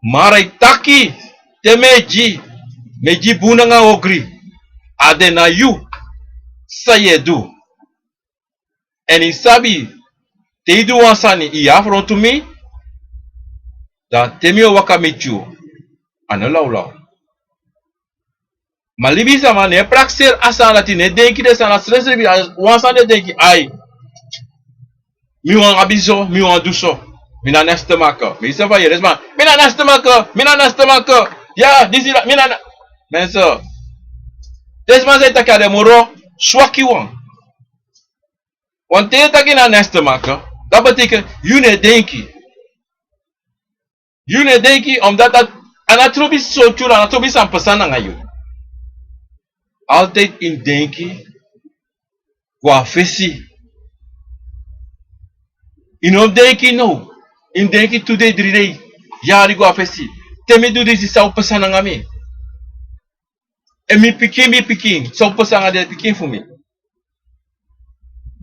Maar a e taki, te mi e gi, mi e gi bun nanga ogri. A de na yu san yu e du. Èn yu sabi, te yu du wan sani, yu e afrontu mi, dan te mi o waka miti yu, a no lawlaw. Ma libisama no e prakseri a sani dati, no e denki den sani dati, srefsrefi wan sani den e denki, ai. Mi wani abi so, mi wani du so. Mi na neste maken. Mi sabi fa yu e leisi man. Mi na neste maken, mi na neste maken. Ya, disi la, mi na na-, mensen. Den sma san e taki a de moro swaki wan. Want te yu e taki na neste maken, dat betekent yu no e denki. Yu no e denki, omdat dat, a no trobi sortu, a no trobi san pasa nanga yu. Altijd yu e denki go na fesi. Yu no denki now. Yu e denki tu dei, dri dei, yari go na fesi. Te mi du disi, san o pasa nanga mi? Èn mi pikin, mi pikin, san o pasa nanga den pikin fu mi?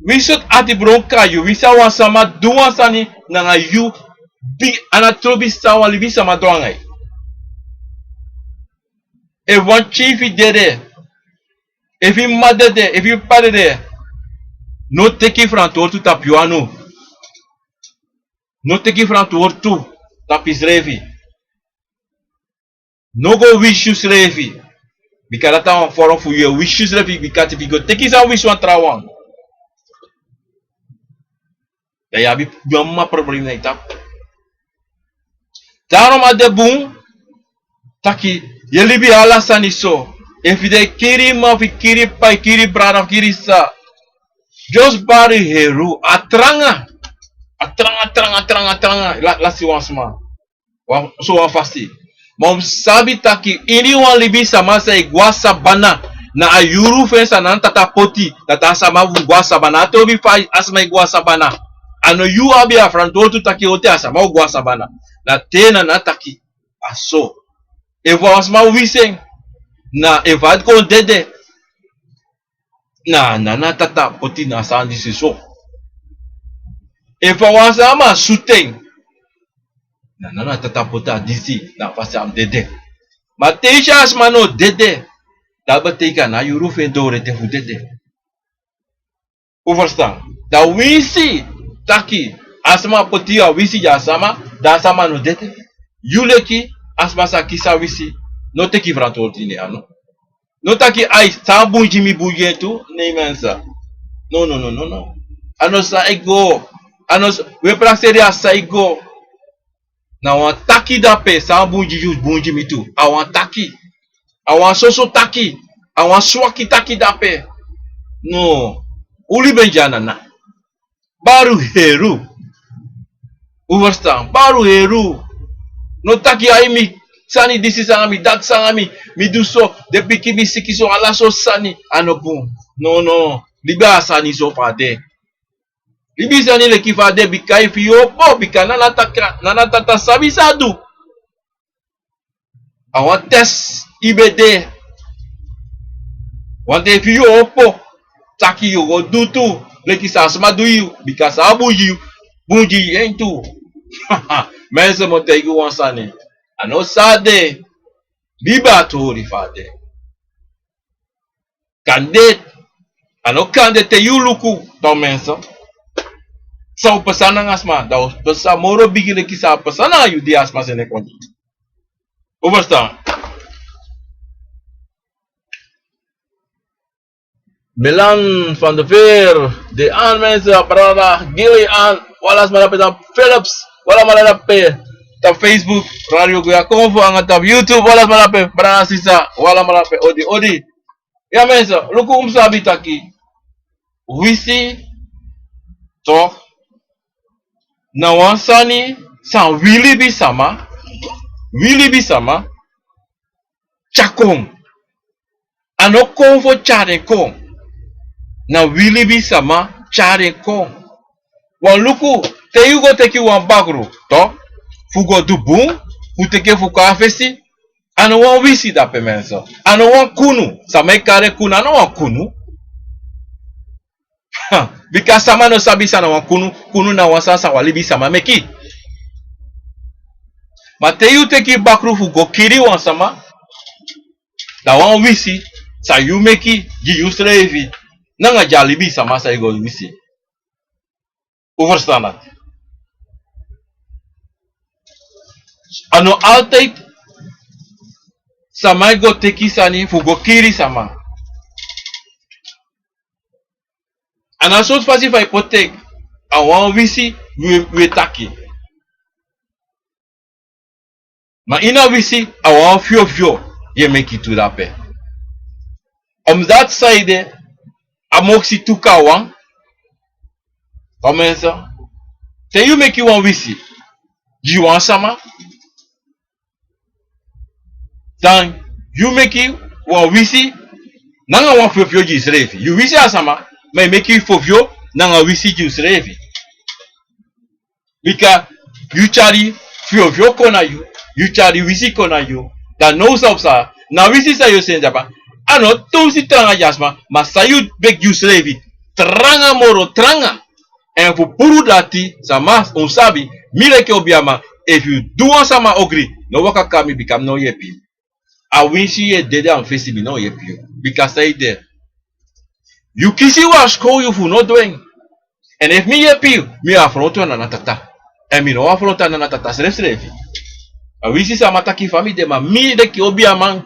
Winsi sortu atibron kon na yu, winsi a wan sama du wan sani nanga yu, bigi, a no trobi san wan libisama du nanga yu. Efu wan pikin fu yu dede, efu yu m'ma dede, efu yu p'pa dede, no teki ferantwortu tapu yu anu. No teki ferantwortu tapu yusrefi. No go wisi yusrefi. Bika dati na wan vorm fu yu e wisi yusrefi, bika te yu go teki san wisi wan trawan, dan yu abi, yu abi mama problem na yu tapu. Daarom a de bun taki yu e libi ala sani so. Efu yu de kiri m'ma, fu kiri p'pa, kiri brada, fu kiri sisa, just bari heru. A tranga. A tranga, tranga, tranga, tranga. La, lasi wan sma. Wan, so wan fasi. Ma un mus sabi taki iniwan libisama san e go na sabana, na a yuru fu en san Nana Tata poti, dati a sama fu go na sabana. A trobi fa a sama e go na sabana. A no yu abi a ferantwortu taki ote a sama o go na sabana. Na te Nana taki a so. Efu wan sma wisi en, na efu a kon dede, Na, na, na tata poti na sani disi so. Efu a wan sama sutu en, na, na, na tata poti a disi, na fasi a mu dede. Ma te i si a sma no dede, dati betekent na yuru fu en doro ete fu dede. Un ferstan? Dan winsi taki a sma poti a winsi gi a sama, dan a sama no dede. Yu leki a sma sa kisi a winsi, no teki frantwortu ini en anu. No taki ai, san bun gi mi bun gi en tu, nei mensa. No, no, no, no, no. A no san e go. A no san, we prakseri a san e go. Na wan taki dape, san bun gi yu bun gi mi tu. A wan taki. A wan soso taki. A wan swaki taki dape. No. Un libi en gi a nana. Baru heru. Un ferstan? Baru heru. No taki ai mi sani disi sanga mi, dati sanga mi, mi du so, den pikin mi siki so, ala so sani. A no bun. No, no. Libi a sani so fa a de. Libi sani leki fa a de, bika efu yu opo, bika nana tata, nana tata sabi san a du. A wan test i be de. Wante efu yu opo, taki yu go du tu leki san a sma du yu, bika san a bun gi yu, bun gi yu en tu. Mensen, mi o taigi wan sani. A no san a de. Libi a tori fa a de. Kande a no kande te yu luku, dan mensen, san o pasa nanga sma, dan o pasa moro bigi leki san o pasa nanga yu di a sma seni kon. Un ferstan? Milan van de Veer, de aan mensen, brada, Gilly aan, wan ala sma dape, dan Philips, wan ala sma dape, dan Facebook, Radio Goya Konfo, anga dan YouTube, wan ala sma dape, brada, sisa, wan ala sma dape, odi, odi. Ya mensen, luku, un mus sabi taki wisi, toch, na wan sani san wi libisama, wi libisama tyari kon. A no kon fu tyari en kon. Na wi libisama tyari en kon. Wan luku, te yu go teki wan bakru, toch, fu go du bun, fu teki en fu kon na fesi, a no wan wisi dape, mensen. A no wan kunu. Sama e kari en kunu, a no wan kunu. Ha, bika sama no sabi san na wan kunu, kunu na wan sani san wan libisama meki. Ma te yu teki bakru fu go kiri wan sama, dan wan wisi san yu meki gi yusrefi, nanga gi a libisama san yu go wisi. Un ferstan dati? A no altijd sama e go teki sani fu go kiri sama. A na sortu fasi fa yu poti en, a wan wisi wi e, wi e taki. Ma ini a wisi a wan fyofyo yu e meki tu dape. Omdat saide a moksi tu kon na wan. Fa mensen, te yu meki wan wisi gi wan sama, dan yu meki wan wisi nanga wan fyofyo gi yusrefi. Yu wisi a sama, ma yu meki fyofyo nanga wisi gi yusrefi. Bika yu tyari fyofyo kon na yu, yu tyari wisi kon na yu. Dan now san o pasa, na wisi san yu o seni dape, a no tu wisi tranga gi a sma, ma san yu meki gi yusrefi tranga, moro tranga. Èn fu puru dati, sama, un sabi, mi leki obiaman, efu yu du wan sama ogri, no waka kon na mi, bika mi no o yepi yu. A winsi yu e dede na mi fesi, mi no o yepi yu. Bika saide, yu kisi wan skowtu fu no du en. Èn efu mi yepi yu, mi o afrontu a nana tata. Èn mi no o afrontu a nana tata srefsrefi. A winsi sama taki fa mi de, ma mi leki obiaman,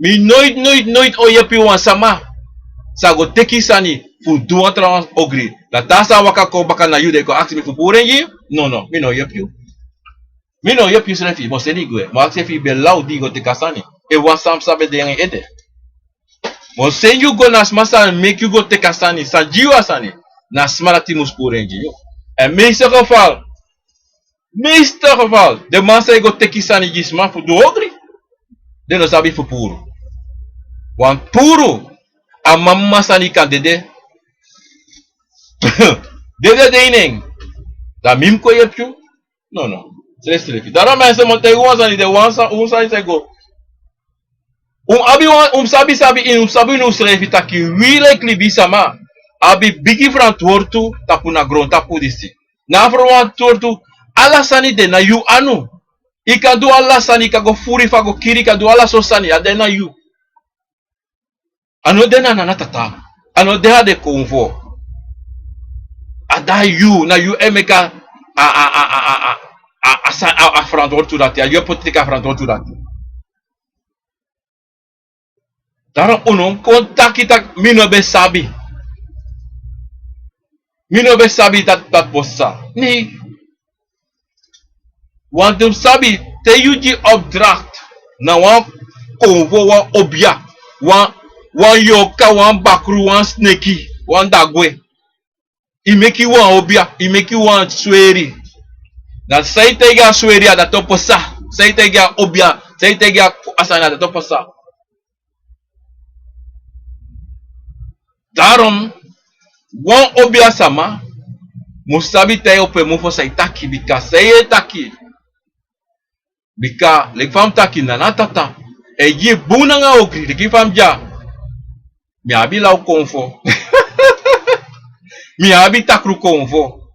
mi noiti, noiti, noiti o yepi wan sama san go teki sani fu du wan trawan ogri. Dan te a sani waka kon baka na yu, dan yu kon aksi mi fu puru en gi yu? No, no, mi no o yepi yu. Mi no o yepi yusrefi, mi o seni yu gwe. Mi o aksi efu yu ben law di yu go teki a sani. Efu wan sani pasa ben de nanga yu ede. Mi o seni yu go na sma san meki yu go teki a sani, san gi yu a sani. Na a sma dati mus puru en gi yu. Èn meeste geval, meeste geval, den man san e go teki sani gi sma fu du ogri, den no sabi fu puru. Want puru, a mama sani kan dede. Dede de ini en. Dan mi mus kon yepi yu? No, no. Srefsrefi. Daarom mensen, mi o taigi wan sani, den wan sa-, wan sani san e go. Un abi wan, un sabi sabi, un sabi unu srefi taki wi leki libisama abi bigi frantwortu tapu na grontapu disi. Na frantwortu, ala sani de na yu anu. I kan du ala sani, i kan go furu, i fa go kiri, i kan du ala so sani, a de na yu. A no de na nana tata. A no de a de konfo. A de a yu, na yu e meki a, a, a, a, a, a, a, a, a, a frantwortu dati, a yu e poti teki a frantwortu dati. Daarom unu kon taki taki mi no ben sabi. Mi no ben sabi dati, dati pasa. Nee. Want un sabi, te yu gi opdracht na wan konfo, wan obia, wan, wan yorka, wan bakru, wan sneki, wan dagwe. I meki wan obia, i meki wan sweri. Dan san i taigi a sweri, a dati o pasa. San i taigi a obia, san i taigi a sani, a dati o pasa. Daarom, wan obia sama mu sabi te a e opo en mofo san a e taki, bika san a e taki. Bika leki fa mi taki, nana tata e gi bun nanga ogri, leki fa mi dya. Mi abi law konfo. Mi abi takru konfo.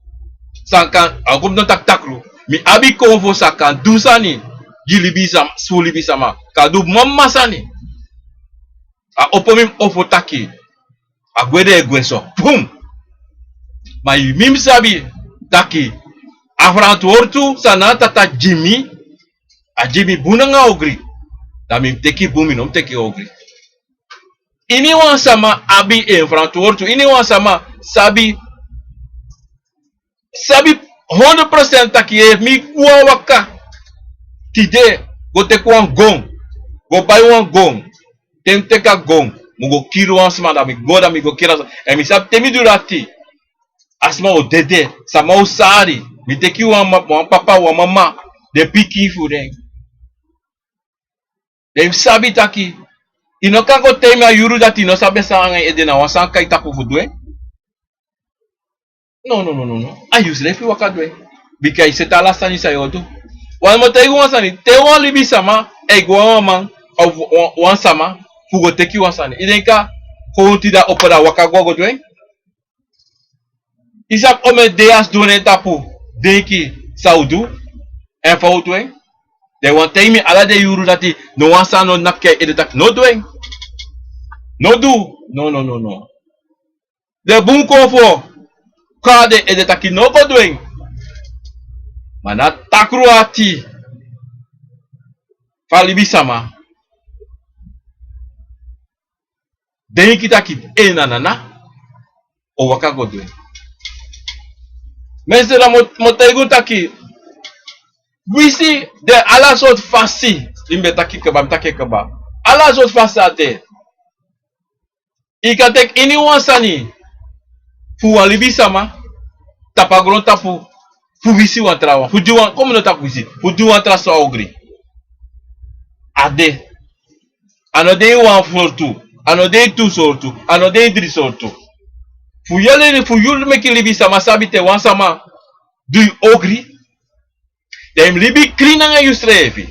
San kan, a kon mi no taki takru. Mi abi konfo san kan du sani gi libisama, fu libisama. Kan du mama sani. A opo mi, mi opo taki. A gwe de e gwe so. Pum! Ma yu mu sabi taki a frantwortu san nana tata gi mi, a gi mi bun nanga ogri. Dan mi mu teki bun, mi no mu teki ogri. Iniwan sama abi en frantwortu, iniwan sama sabi, sabi hondro prosent taki efu mi gwe waka tide, go teki wan gon, go bai wan gon, te mi teki a gon, mi go kiri wan sma, dan mi go, dan mi go kiri a sma. Èn mi sabi te mi du dati, a sma o dede, sama o sari, mi teki wan ma-, wan papa, wan mama, den pikin fu den. Den sabi taki, i no kan go taigi mi a yuru dati i no sabi san nanga en ede, na wan sani kai tapu fu du en. No, no, no, no, no. A yusrefi waka du en. Bika i seti ala sani san yu o du. Wan mi o taigi wan sani, te wan libisama e go a wan man, of wan, wan sama, fu go teki wan sani. I denki a kon tide a opo dan a waka go, go du en. I sabi omeni dei a sidon na en tapu, denki san a o du, èn fa a o du en. Den wani taigi mi ala den yuru dati, no wan sani no naki en ede taki no du en. No du. No, no, no, no. Den bun konfo kon a den ede taki no go du en. Ma na takru ati fu a libisama denki taki en na nana o waka go du en. Mensen, dan mi o, mi o taigi un taki, wisi de ala sortu fasi. Di mi ben taki kaba, mi taki kaba. Ala sortu fasi a de. I kan teki iniwan sani fu wan libisama tapu a grontapu fu wisi wan trawan, fu du wan, kon mi no taki wisi, fu du wan tra sortu ogri. A de. A no de ini wan sortu, a no de ini tu sortu, a no de ini dri sortu. Fu yu leli, fu yu meki libisama sabi te wan sama du yu ogri, dan i mu libi klin nanga yusrefi.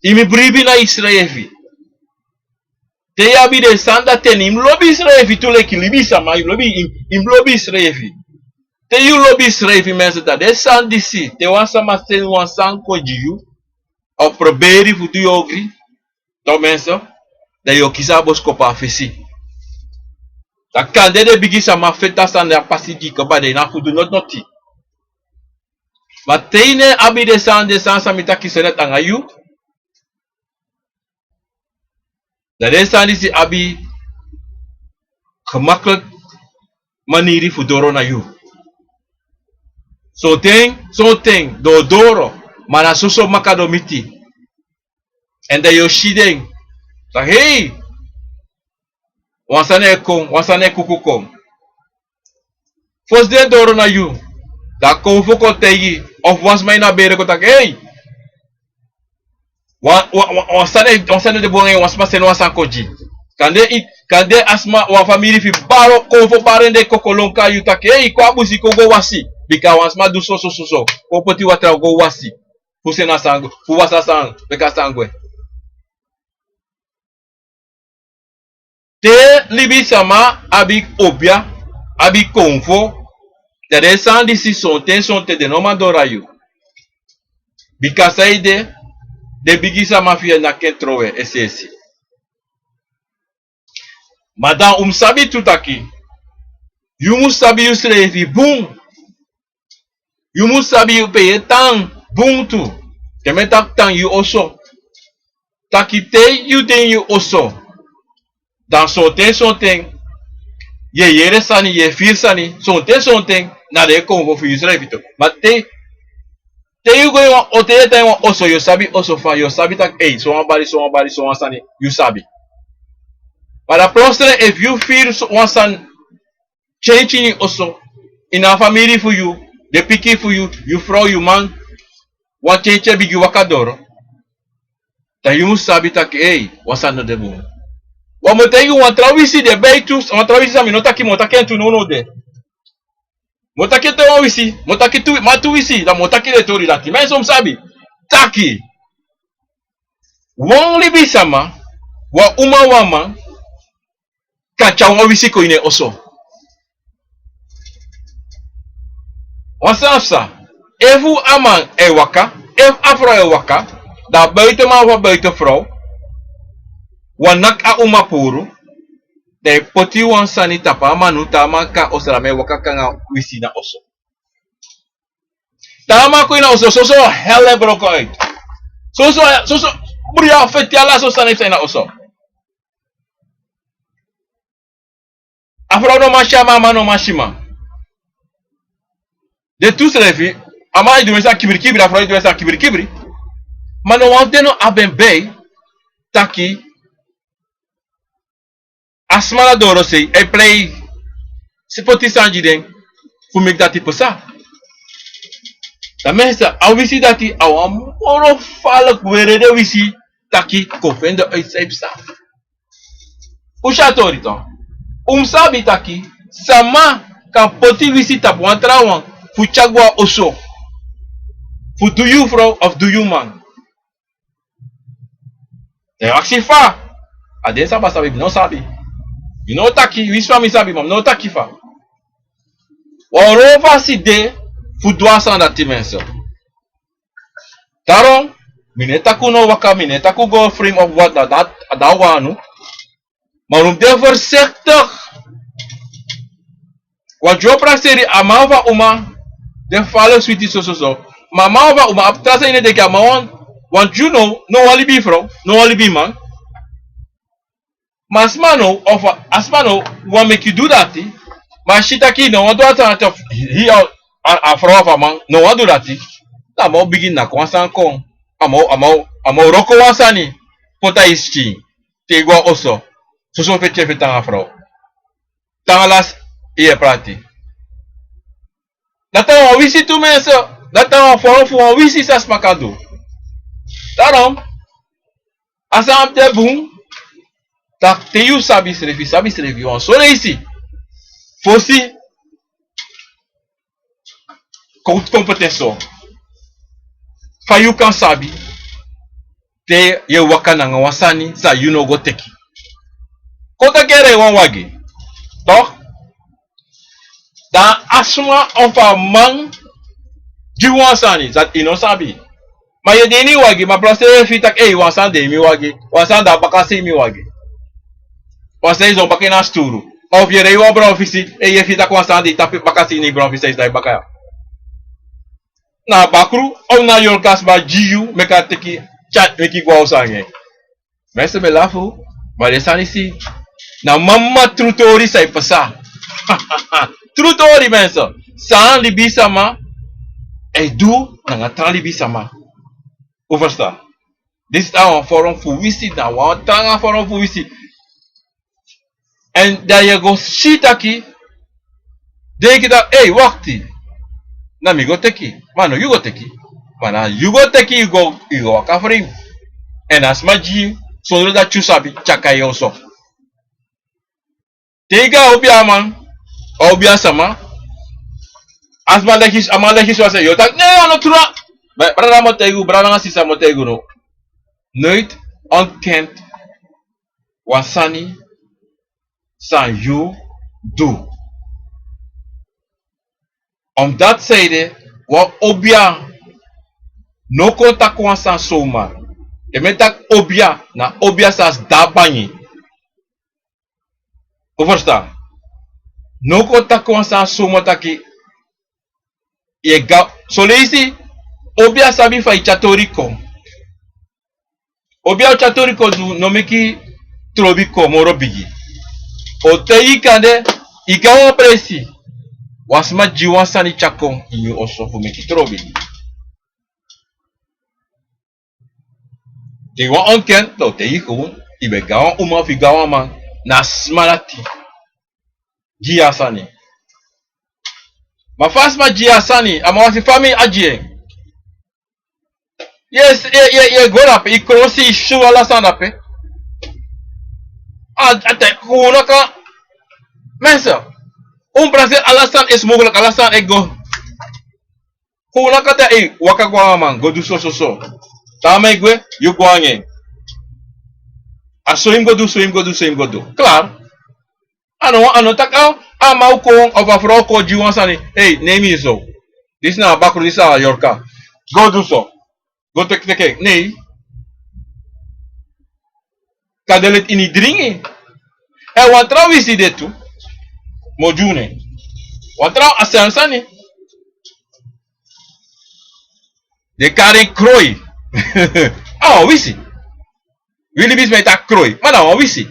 I mu bribi na yusrefi. Te yu abi den sani dati, èn i mu lobi yusrefi tu leki libisama, i mu lobi, i mu, i mu lobi yusrefi. Te yu lobi yusrefi, mensen, dan den sani disi, te wan sama seni wan sani kon gi yu, of proberi fu du yu ogri, dan mensen, dan yu o kisi a boskopu a fesi. Dan kande den bigi sama feti a sani, a pasi gi kaba, den no fu du noti noti. Ma te yu no abi den sani, den sani san mi taki so net nanga yu, dan den sani disi abi gemakkelijk maniri fu doro na yu. Sonten, sonten den o doro, ma na soso makandaa den o miti. Èn dan yu o si den taki, hei, wan sani e kon, wan sani e kuku kon. Fosi den doro na yu, dan a konfo kon taigi, of wan sma ini a bere kon taki, hei, wan, wan, wan, wan sani, wan sani de bun nanga yu, wan sma seni wan sani kon gi. Kande i, kande a sma, wan famiri fu yu bari, konfo bari en, den kon kon lon kon na yu taki, hei, kon a busi, kon go wasi. Bika wan sma du soso, soso. Kon poti watra, go wasi. Fu seni a sani gwe, fu wasi a sani, meki a sani gwe. Te libisama abi obia, abi konfo, dan den sani disi sonten sonten den no man doro na yu. Bika saide, den bigi sama fu yu e naki en trowe es'esi. Ma dan un mus sabi tu taki, yu mus sabi yusrefi bun. Yu mus sabi yu pe yu e tan bun tu. Te mi e taki tan yu oso. Taki te yu de ini yu oso, dan sonten sonten yu e yere sani, yu e firi sani, sonten sonten na den e konfo fu yusrefi tu. Ma te te yu go ini wan o- te yu e tan ini wan oso, yu o sabi oso fa, yu o sabi taki ei, sowan bari, sowan bari, sowan sani, yu sabi. Ma dan plotseling efu yu firi so- wan sani tyentye ini yu oso, ini a famiri fu yu, den pikin fu yu, yu frow, yu man, wan tyentye bigin waka doro, dan yu mus sabi taki ei, wan sani no de bun. Wan mi o taigi yu wan tra wisi de, beitu wan tra wisi san mi no taki, mi o taki en tu nownow de. Mi o taki en tu wan wisi, mi o taki tu, ma tu wisi, dan mi o taki den tori dati. Mi e so mus sabi taki, wan libisama, wan uma, wan man, kan tyari wan wisi kon ini en oso. Wan sani psa, efu a man e waka, efu a frow e waka, dan a buitenman of a buitenfrow wani naki a uma puru, dan e poti wan sani tapu a manu, te a man kon na oso, dan mi e waka kon nanga wisi na oso. Te a man kon ini a oso, soso hel e broko uit. Soso, soso bruya, feti, ala soso sani e psa ini a oso. A frow no man si a man, a man no man si man. Den tu srefi, a man e du wan sani kibirikibiri, a frow e du wan sani kibirikibiri. Ma no wan fu den no abi en bei taki a sma na dorosei e prei, si poti sani gi den fu meki dati pasa. Dan mi e si a wisi dati a wan moro faliki, werede wisi, taki kon feni den uit san e pasa. Un si a tori tu. Un mus sabi taki sama kan poti wisi tapu wan trawan fu tyari go na oso, fu du yu frow of du yu man. Dan yu aksi fa? A den sama sabi, mi no sabi. Mi no taki, winsi fa mi sabi, ma mi no taki fa. Wan oro fasi de fu du a sani dati, mensen. Daarom, mi no e taki un no waka, mi no e taki un go frame of wat, na dati a wani. Ma un mus de voorzichtig. Wan dyu o prakseri a man of a uma, den faliki switi sososo. Ma a man of a uma abi tra sani ini en denki, a man wan, wan dyu no, no wan libi frow, no wan libi man. Ma a sma no, of a sma no wani meki yu du dati, ma a si taki yu no wani du dati, of yu a, a frow of a man no wani du dati, dan a man o bigin naki wan sani kon. A man o, a man o, a man o wroko wan sani poti na yu skin, te yu go na oso, soso feti yu e feti nanga frow. Te na lasi yu e prati. Dati na wan wisi tu, mensen. Dati na wan vorm fu wan wisi san sma kan du. Daarom, a sani abi de bun taki te yu sabi srefi, sabi srefi wan so leisi. Fosi kon, kon poti en so. Fa yu kan sabi te yu e waka nanga wan sani san yu no go teki. Kon taki yu e rei wan wagi, toch? Dan a sma of a man gi yu wan sani san yu no sabi. Ma yu e de ini yu wagi, ma plotseling yu e firi taki, ei, wan sani de ini mi wagi, wan sani de na bakase ini mi wagi. Wan sani e sidon baka ini a sturu. Of yu e rei wan browfisi, ei, yu e firi taki wan sani de tapu bakase ini browfisi san e sidon baka ya. Na a bakru, of na a yorka sma gi yu, meki a teki, tyari, meki yu go na oso nanga en. Mensen, mi e lafu, ma den sani disi na mama tru tori san e pasa. Tru tori, mensen. San libisama e du nanga tra libisama. Un ferstan? Disi na wan vorm fu wisi, na wan tranga vorm fu wisi. Èn dan yu e go si taki, denki taki, ei, wakti, na mi go teki, ma no yu go teki. Ma na yu go teki, yu go, yu go waka fri. Èn a sma gi yu, sondro dati yu sabi, tyari kon na yu oso. Te yu go a obiaman, a obiasama, a sma leki, a man leki so, a sma e taki, nee, a no tru. Ma brada, mi o taigi yu, brada nanga sisa, mi o taigi yu no. Nooit ontkent wan sani san yu du. Omdat zij de wan obia no kon taki wan sani zomaar. Te mi e taki obia, na obia san sidon na bangi. Un ferstan? No kon taki wan sani zomaar taki yu e go. Son leisi obia sabi fa yu tyari tori kon. Obia o tyari tori kon du, no meki trobi kon moro bigi. O taigi yu kande yu go na wan presi, wan sma gi yu wan sani tyari kon ini yu oso fu meki trobi. Te yu wani ontken, dan o taigi yu kon, yu ben go na wan uma fu yu go na wan man, na a sma dati gi yu a sani. Ma fa a sma gi yu a sani, a man wasi fa mi a gi en. Yu e, yu e, yu e go drape, yu krosi, yu suru ala sani drape. A, a te, kon naka. Mensen, un prakseri ala sani e smugliki, ala sani e go. Kon naka te, ei, waka go na wan man, go du so, so, so. Te a man e gwe, yu go anga en. A so yu mus go du, so yu mus go du, so yu mus go du. Klaar. A no, a no taki a, a man o kon, of a frow o kon gi yu wan sani. Ei, ne mi so. Disi na a bakru, disi na a yorka. Go du so. Go teki, teki. Ne. Kan de leti ini dringi. Èn wan tra wisi de tu. Mi o gi unu en. Wan tra a sani sani. Den e kari en kroi. A wan wisi. Wi libisma e taki kroi. Ma na wan wisi.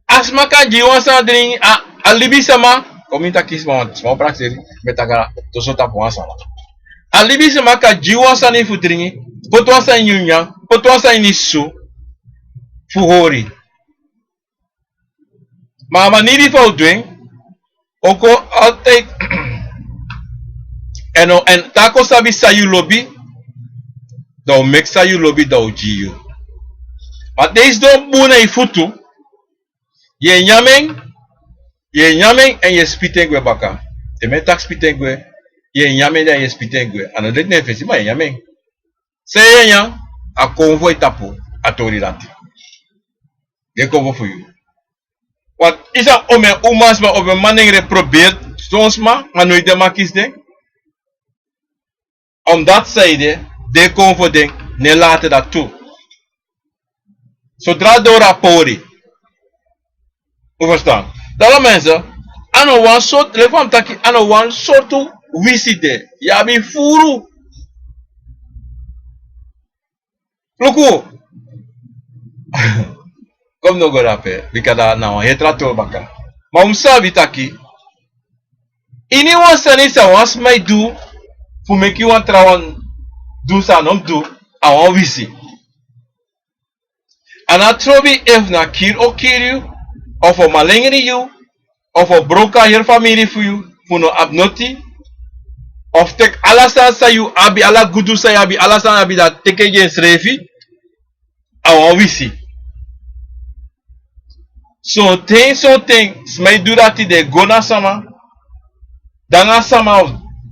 A sma kan gi yu wan sani dringi, a, a libisma, kon mi taki sma, sma o prakseri, mi e taki a, toso tapu wan sani. A libisma kan gi yu wan sani fu dringi, poti wan sani ini yu nyanyan, poti wan sani ini yu susu, fu hori. Ma a maniri fa a o du en, o kon altijd. Èn o, èn te a kon sabi san yu lobi, dan a o meki san yu lobi, dan a o gi yu. Ma te yu sidon bun na yu futu, yu e nyan en, yu e nyan en èn yu e spiti en gwe baka. Te mi e taki spiti en gwe, yu e nyan en dan yu e spiti en gwe. A no leti na yu fesi, ma yu e nyan en. San yu e nyan, a konfo e tapu a tori dati. Den konfo fu yu. Want yu sabi omeni umasma, omeni manengre probeer son sma, ma noiti den man kisi den. Omdat zij de, den konfo den, ne later dati tu. Zodra doro a pori. Un ferstan? Daarom mensen, a no wan sortu, leki fa mi taki, a no wan sortu wisi de. Yu abi furu. Luku. Kon mi no go drape, bika dati na wan heri tra tori baka. Ma un mus sabi taki, iniwan sani san wan sma e du fu meki wan trawan du san a no mus du, a wan wisi. A no trobi efu na kiri o kiri yu, of o malengri yu, of o broko a heri famiri fu yu, fu no abi noti, of teki ala sani san yu abi, ala gudu san yu abi, ala sani abi dati teki gi ensrefi, a wan wisi. Sonten, sonten, sma e du dati, den e go na sama, dan a sama,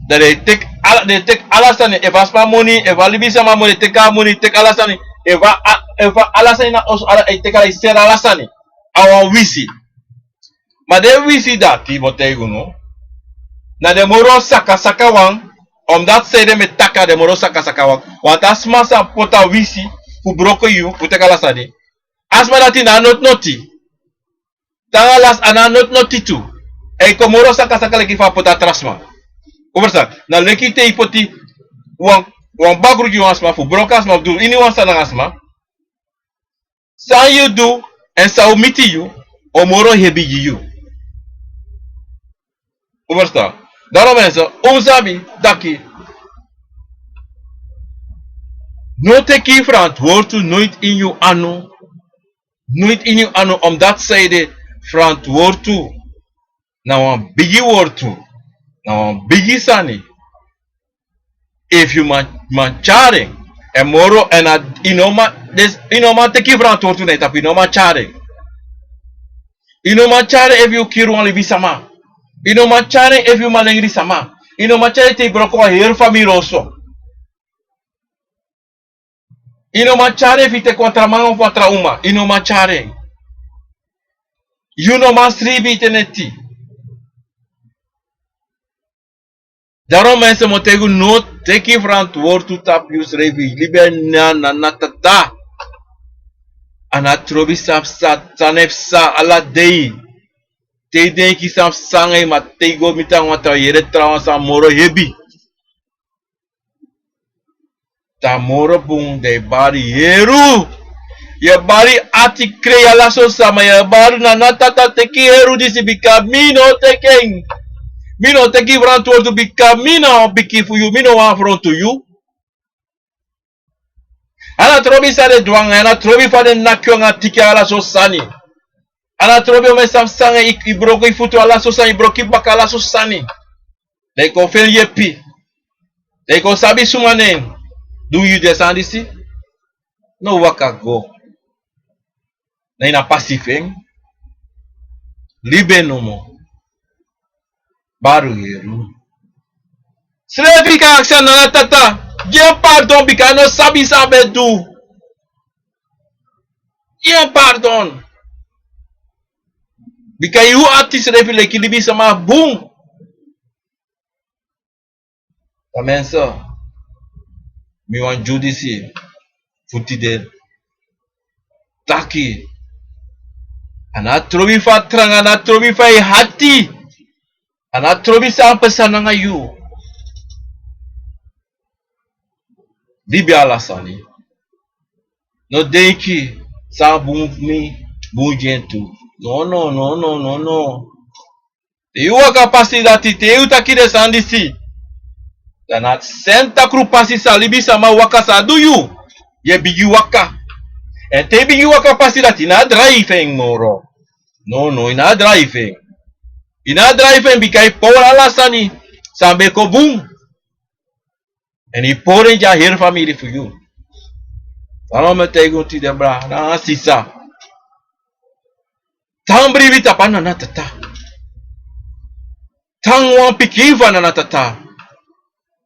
dan den e teki ala, den e teki ala sani, efu a sma moni, efu a libisma moni, den e teki a moni, teki ala sani, efu a, efu a ala sani na oso, ala, e teki ala, e seri ala sani. A wan wisi. Ma den wisi dati, mi o taigi unu, na den moro sakasaka wan, omdat zij de mi e taki a den moro sakasaka wan. Want a sma san poti a wisi fu broko yu, fu teki ala sani, a sma dati no abi noti noti. Te a lasi, a no abi noti noti tu. Èn yu kon moro sakasaka leki fa a poti a tra sma. Un ferstan? Na leki te yu poti wan, wan bakru gi wan sma fu broko a sma fu du iniwan sani nanga a sma. San yu du, èn san o miti yu, o moro hebi gi yu. Un ferstan? Daarom mensen, un mus sabi taki, no teki yu ferantwortu noiti ini yu anu, noiti ini yu anu, omdat zij de ferantwortu na wan bigi wortu, na wan bigi sani. Efu yu man, man tyari en, èn moro, èn a, yu no man, dus, yu no man teki ferantwortu na yu tapu, yu no man tyari en. Yu no man tyari en efu yu kiri wan libisma. Yu no man tyari en efu yu malengri sama. Yu no man tyari en te yu broko wan heri famiri oso. Yu no man tyari en fu yu teki wan tra man ofu wan tra uma. Yu no man tyari en. Yu no man sribi yu teneti. Daarom mensen, mi o taigi unu, no teki frantwortu tapu yusrefi. Libi na, na, na tata. A no trobi san psa, san e psa ala dei. Te yu denki san psa nanga yu, ma te yu go miti anga wan tra, yu yere trawan san moro hebi. Dan moro bun, dan yu bari heru. Yu bari ati krei ala so san, ma yu bari na, na tata teki heru disi, bika mi no teki en. Mi no teki frantwortu, bika mi na wan pikin fu yu, mi no wani frontu yu. A no trobi san den du anga yu, a no trobi fa den naki yu anga tiki ala so sani. A no trobi omeni san psa nanga yu, yu broko yu futu ala so sani, yu broko yu baka ala so sani. Dan yu kon feni yepi. Dan yu kon sabi suma nen du yu den sani disi. No waka go. Na ini a pasi fu en. Libi en nomo. Bari heru. Srefi kan aksi a nana tata. Gi en pardon bika a no sabi san a ben du. Gi en pardon. Bika yu ati srefi leki libisama bun. Dan mensen, mi wani gi unu disi fu tide taki. A no trobi fa a tranga, a no trobi fa yu hati. A no trobi san psa nanga yu. Libi ala sani. No denki san bun fu mi, bun gi en tu. No, no, no, no, no, no. Te yu waka pasi dati, te yu taki den sani disi. Dan na seni takru pasi san libisama waka san a du yu. Yu e bigin waka. Èn te yu bigin waka pasi dati, yu no e drai fu en moro. No, no, yu no e drai fu en. Yu no e drai fu en bika yu pori ala sani san ben kon bun. Èn yu pori en gi a heri famiri fu yu. Daarom mi e taigi unu tide brada nanga sisa. Tan bribi tapu a nana tata. Tan wan pikin fu a nana tata.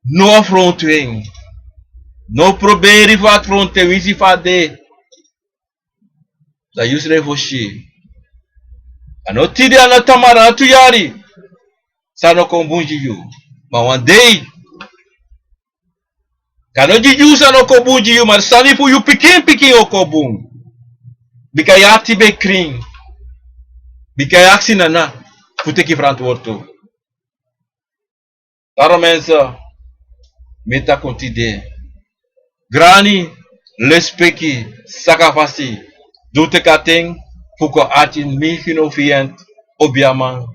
No frontu en. No proberi fu frontu en winsi fa a de. Dan yusrefi o si. A no tide, a no tamara, a no tu yari. San no kon bun gi yu. Ma wan dei. Gado gi yu san no kon bun gi yu, ma sani fu yu pikin pikin o kon bun. Bika yu ati ben krin. Bika yu aksi nana fu teki frantwortu. Daarom mensen, mi e taki unu tide. Grani, lespeki, saka fasi. Di un teki a ten fu kon ati mi fino fiyent obiaman.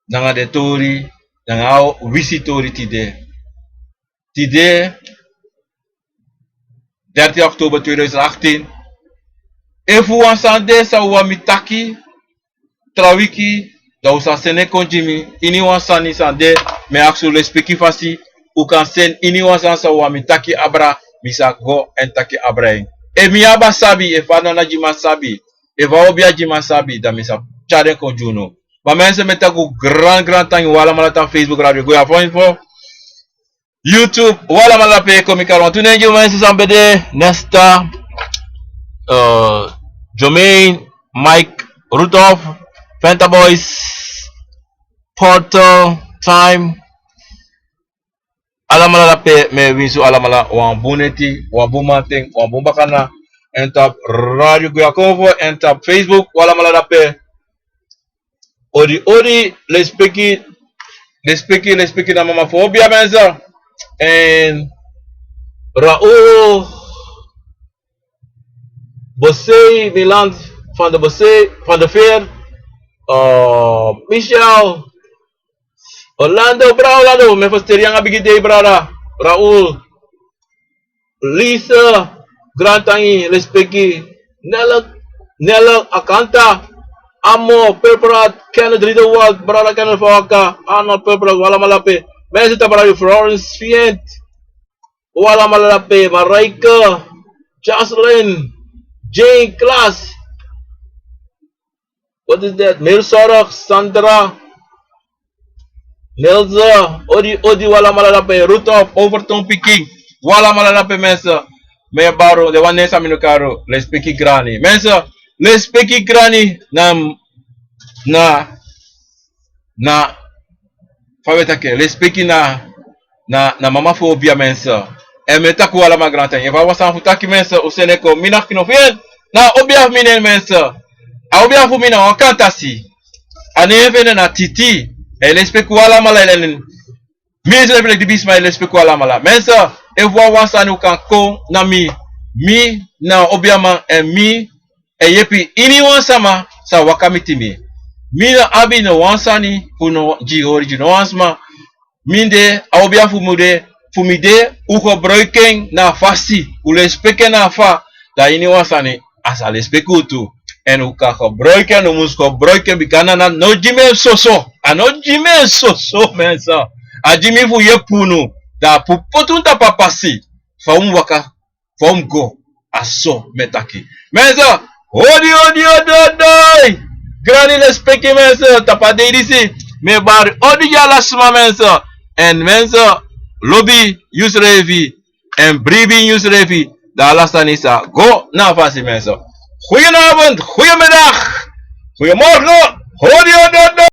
Nanga den tori, nanga a wisi tori tide. Tide, dertien oktober tweeduizend achttien. Efu wan sani de san un wani mi taki, tra wiki, dan un sa seni en kon gi mi, ini wan sani san de, mi e aksi un lespeki fasi, un kan seni ini wan sani san un wani mi taki abra, mi sa go èn taki abra en. Efu mi abi a sabi, efu a nana gi mi a sabi, efu a obia gi mi a sabi, dan mi sa tyari en kon gi unu. Ma mensen, mi e taki un gran, gran tangi, un alamala tapu Facebook Radio Goya Info. YouTube, un alamala pe kon mi kari wantu nen gi un, mensen san ben de, Nesta, eh, Jermaine, Mike, Rudolph, Fanta Boys, Portal, Time, alamala dape, mi e winsi un alamala wan bun neti, wan bun mamanten, wan bun bakana, èn tapu Radio Goya Info, èn tapu Facebook, un alamala dape. Odi, odi, lespeki, lespeki, lespeki na mama fu obia mensen. Èn Raoul Bosei, Milan van de Bosei, van de Veer, eh, Michel, Orlando, brada Orlando, mi e festeri anga bigi dei, brada Raoul. Lisa, grantangi, lespeki. Nelle, Nelle Akanta, Amo, Peprat, Kenneth Riedewald, brada Kenneth Fawaka, Arnold Peprat, un alamala dape. Mensen tapu Radio Florence, Fiend, un alamala dape. Marijke, Jocelyn, Jane, Klaas. Wat is dat? Meelzorg, Sandra, Nelze, odi, odi, un alamala dape. Rudolf, Overton Pikin, un alamala dape, mensen. mi e bari den wan nen san mi no kan lespeki grani. Mensen, lespeki grani na, na, na, fa wi e taki, lespeki na, na, na mama fu obia, mensen. Èn mi e taki un alamala grantangi. Efu a wan sani fu taki, mensen, un seni kon, mi na kino fu en, na obia fu mi nen, mensen. A obia fu mi na wan kantasi. A nen fu en na Titi. Èn lespeki un alamala, èn mi e srefi leki libisma e lespeki un alamala. Mensen, efu a wan sani un kan kon na mi. Mi na obiaman èn mi e yepi iniwan sama san waka miti mi. Mi no abi no wan sani fu no gi hori gi no wan sma. Mi de, a obia fu mi de, fu mi de, un gebruiki en na a fasi, un lespeki en na a fa, dan iniwan sani a sa lespeki un tu. Èn un kan gebruiki en, un mus gebruiki en, bika a no gi mi en soso. A no gi mi en soso, mensen. A gi mi fu yepi unu. Dan a pu-, poti unu tapu a pasi fa un mus waka, fa un mus go. A so mi e taki. Mensen, odi, odi, odi, odi. Grani lespeki, mensen, tapu a dei disi. Mi e bari odi gi ala sma, mensen. Èn mensen, lobi yusrefi. Èn bribi yusrefi. Dan ala sani sa go na a fasi, mensen. Goedenavond, goedemiddag, goedemorgen. Odi, odi, odi.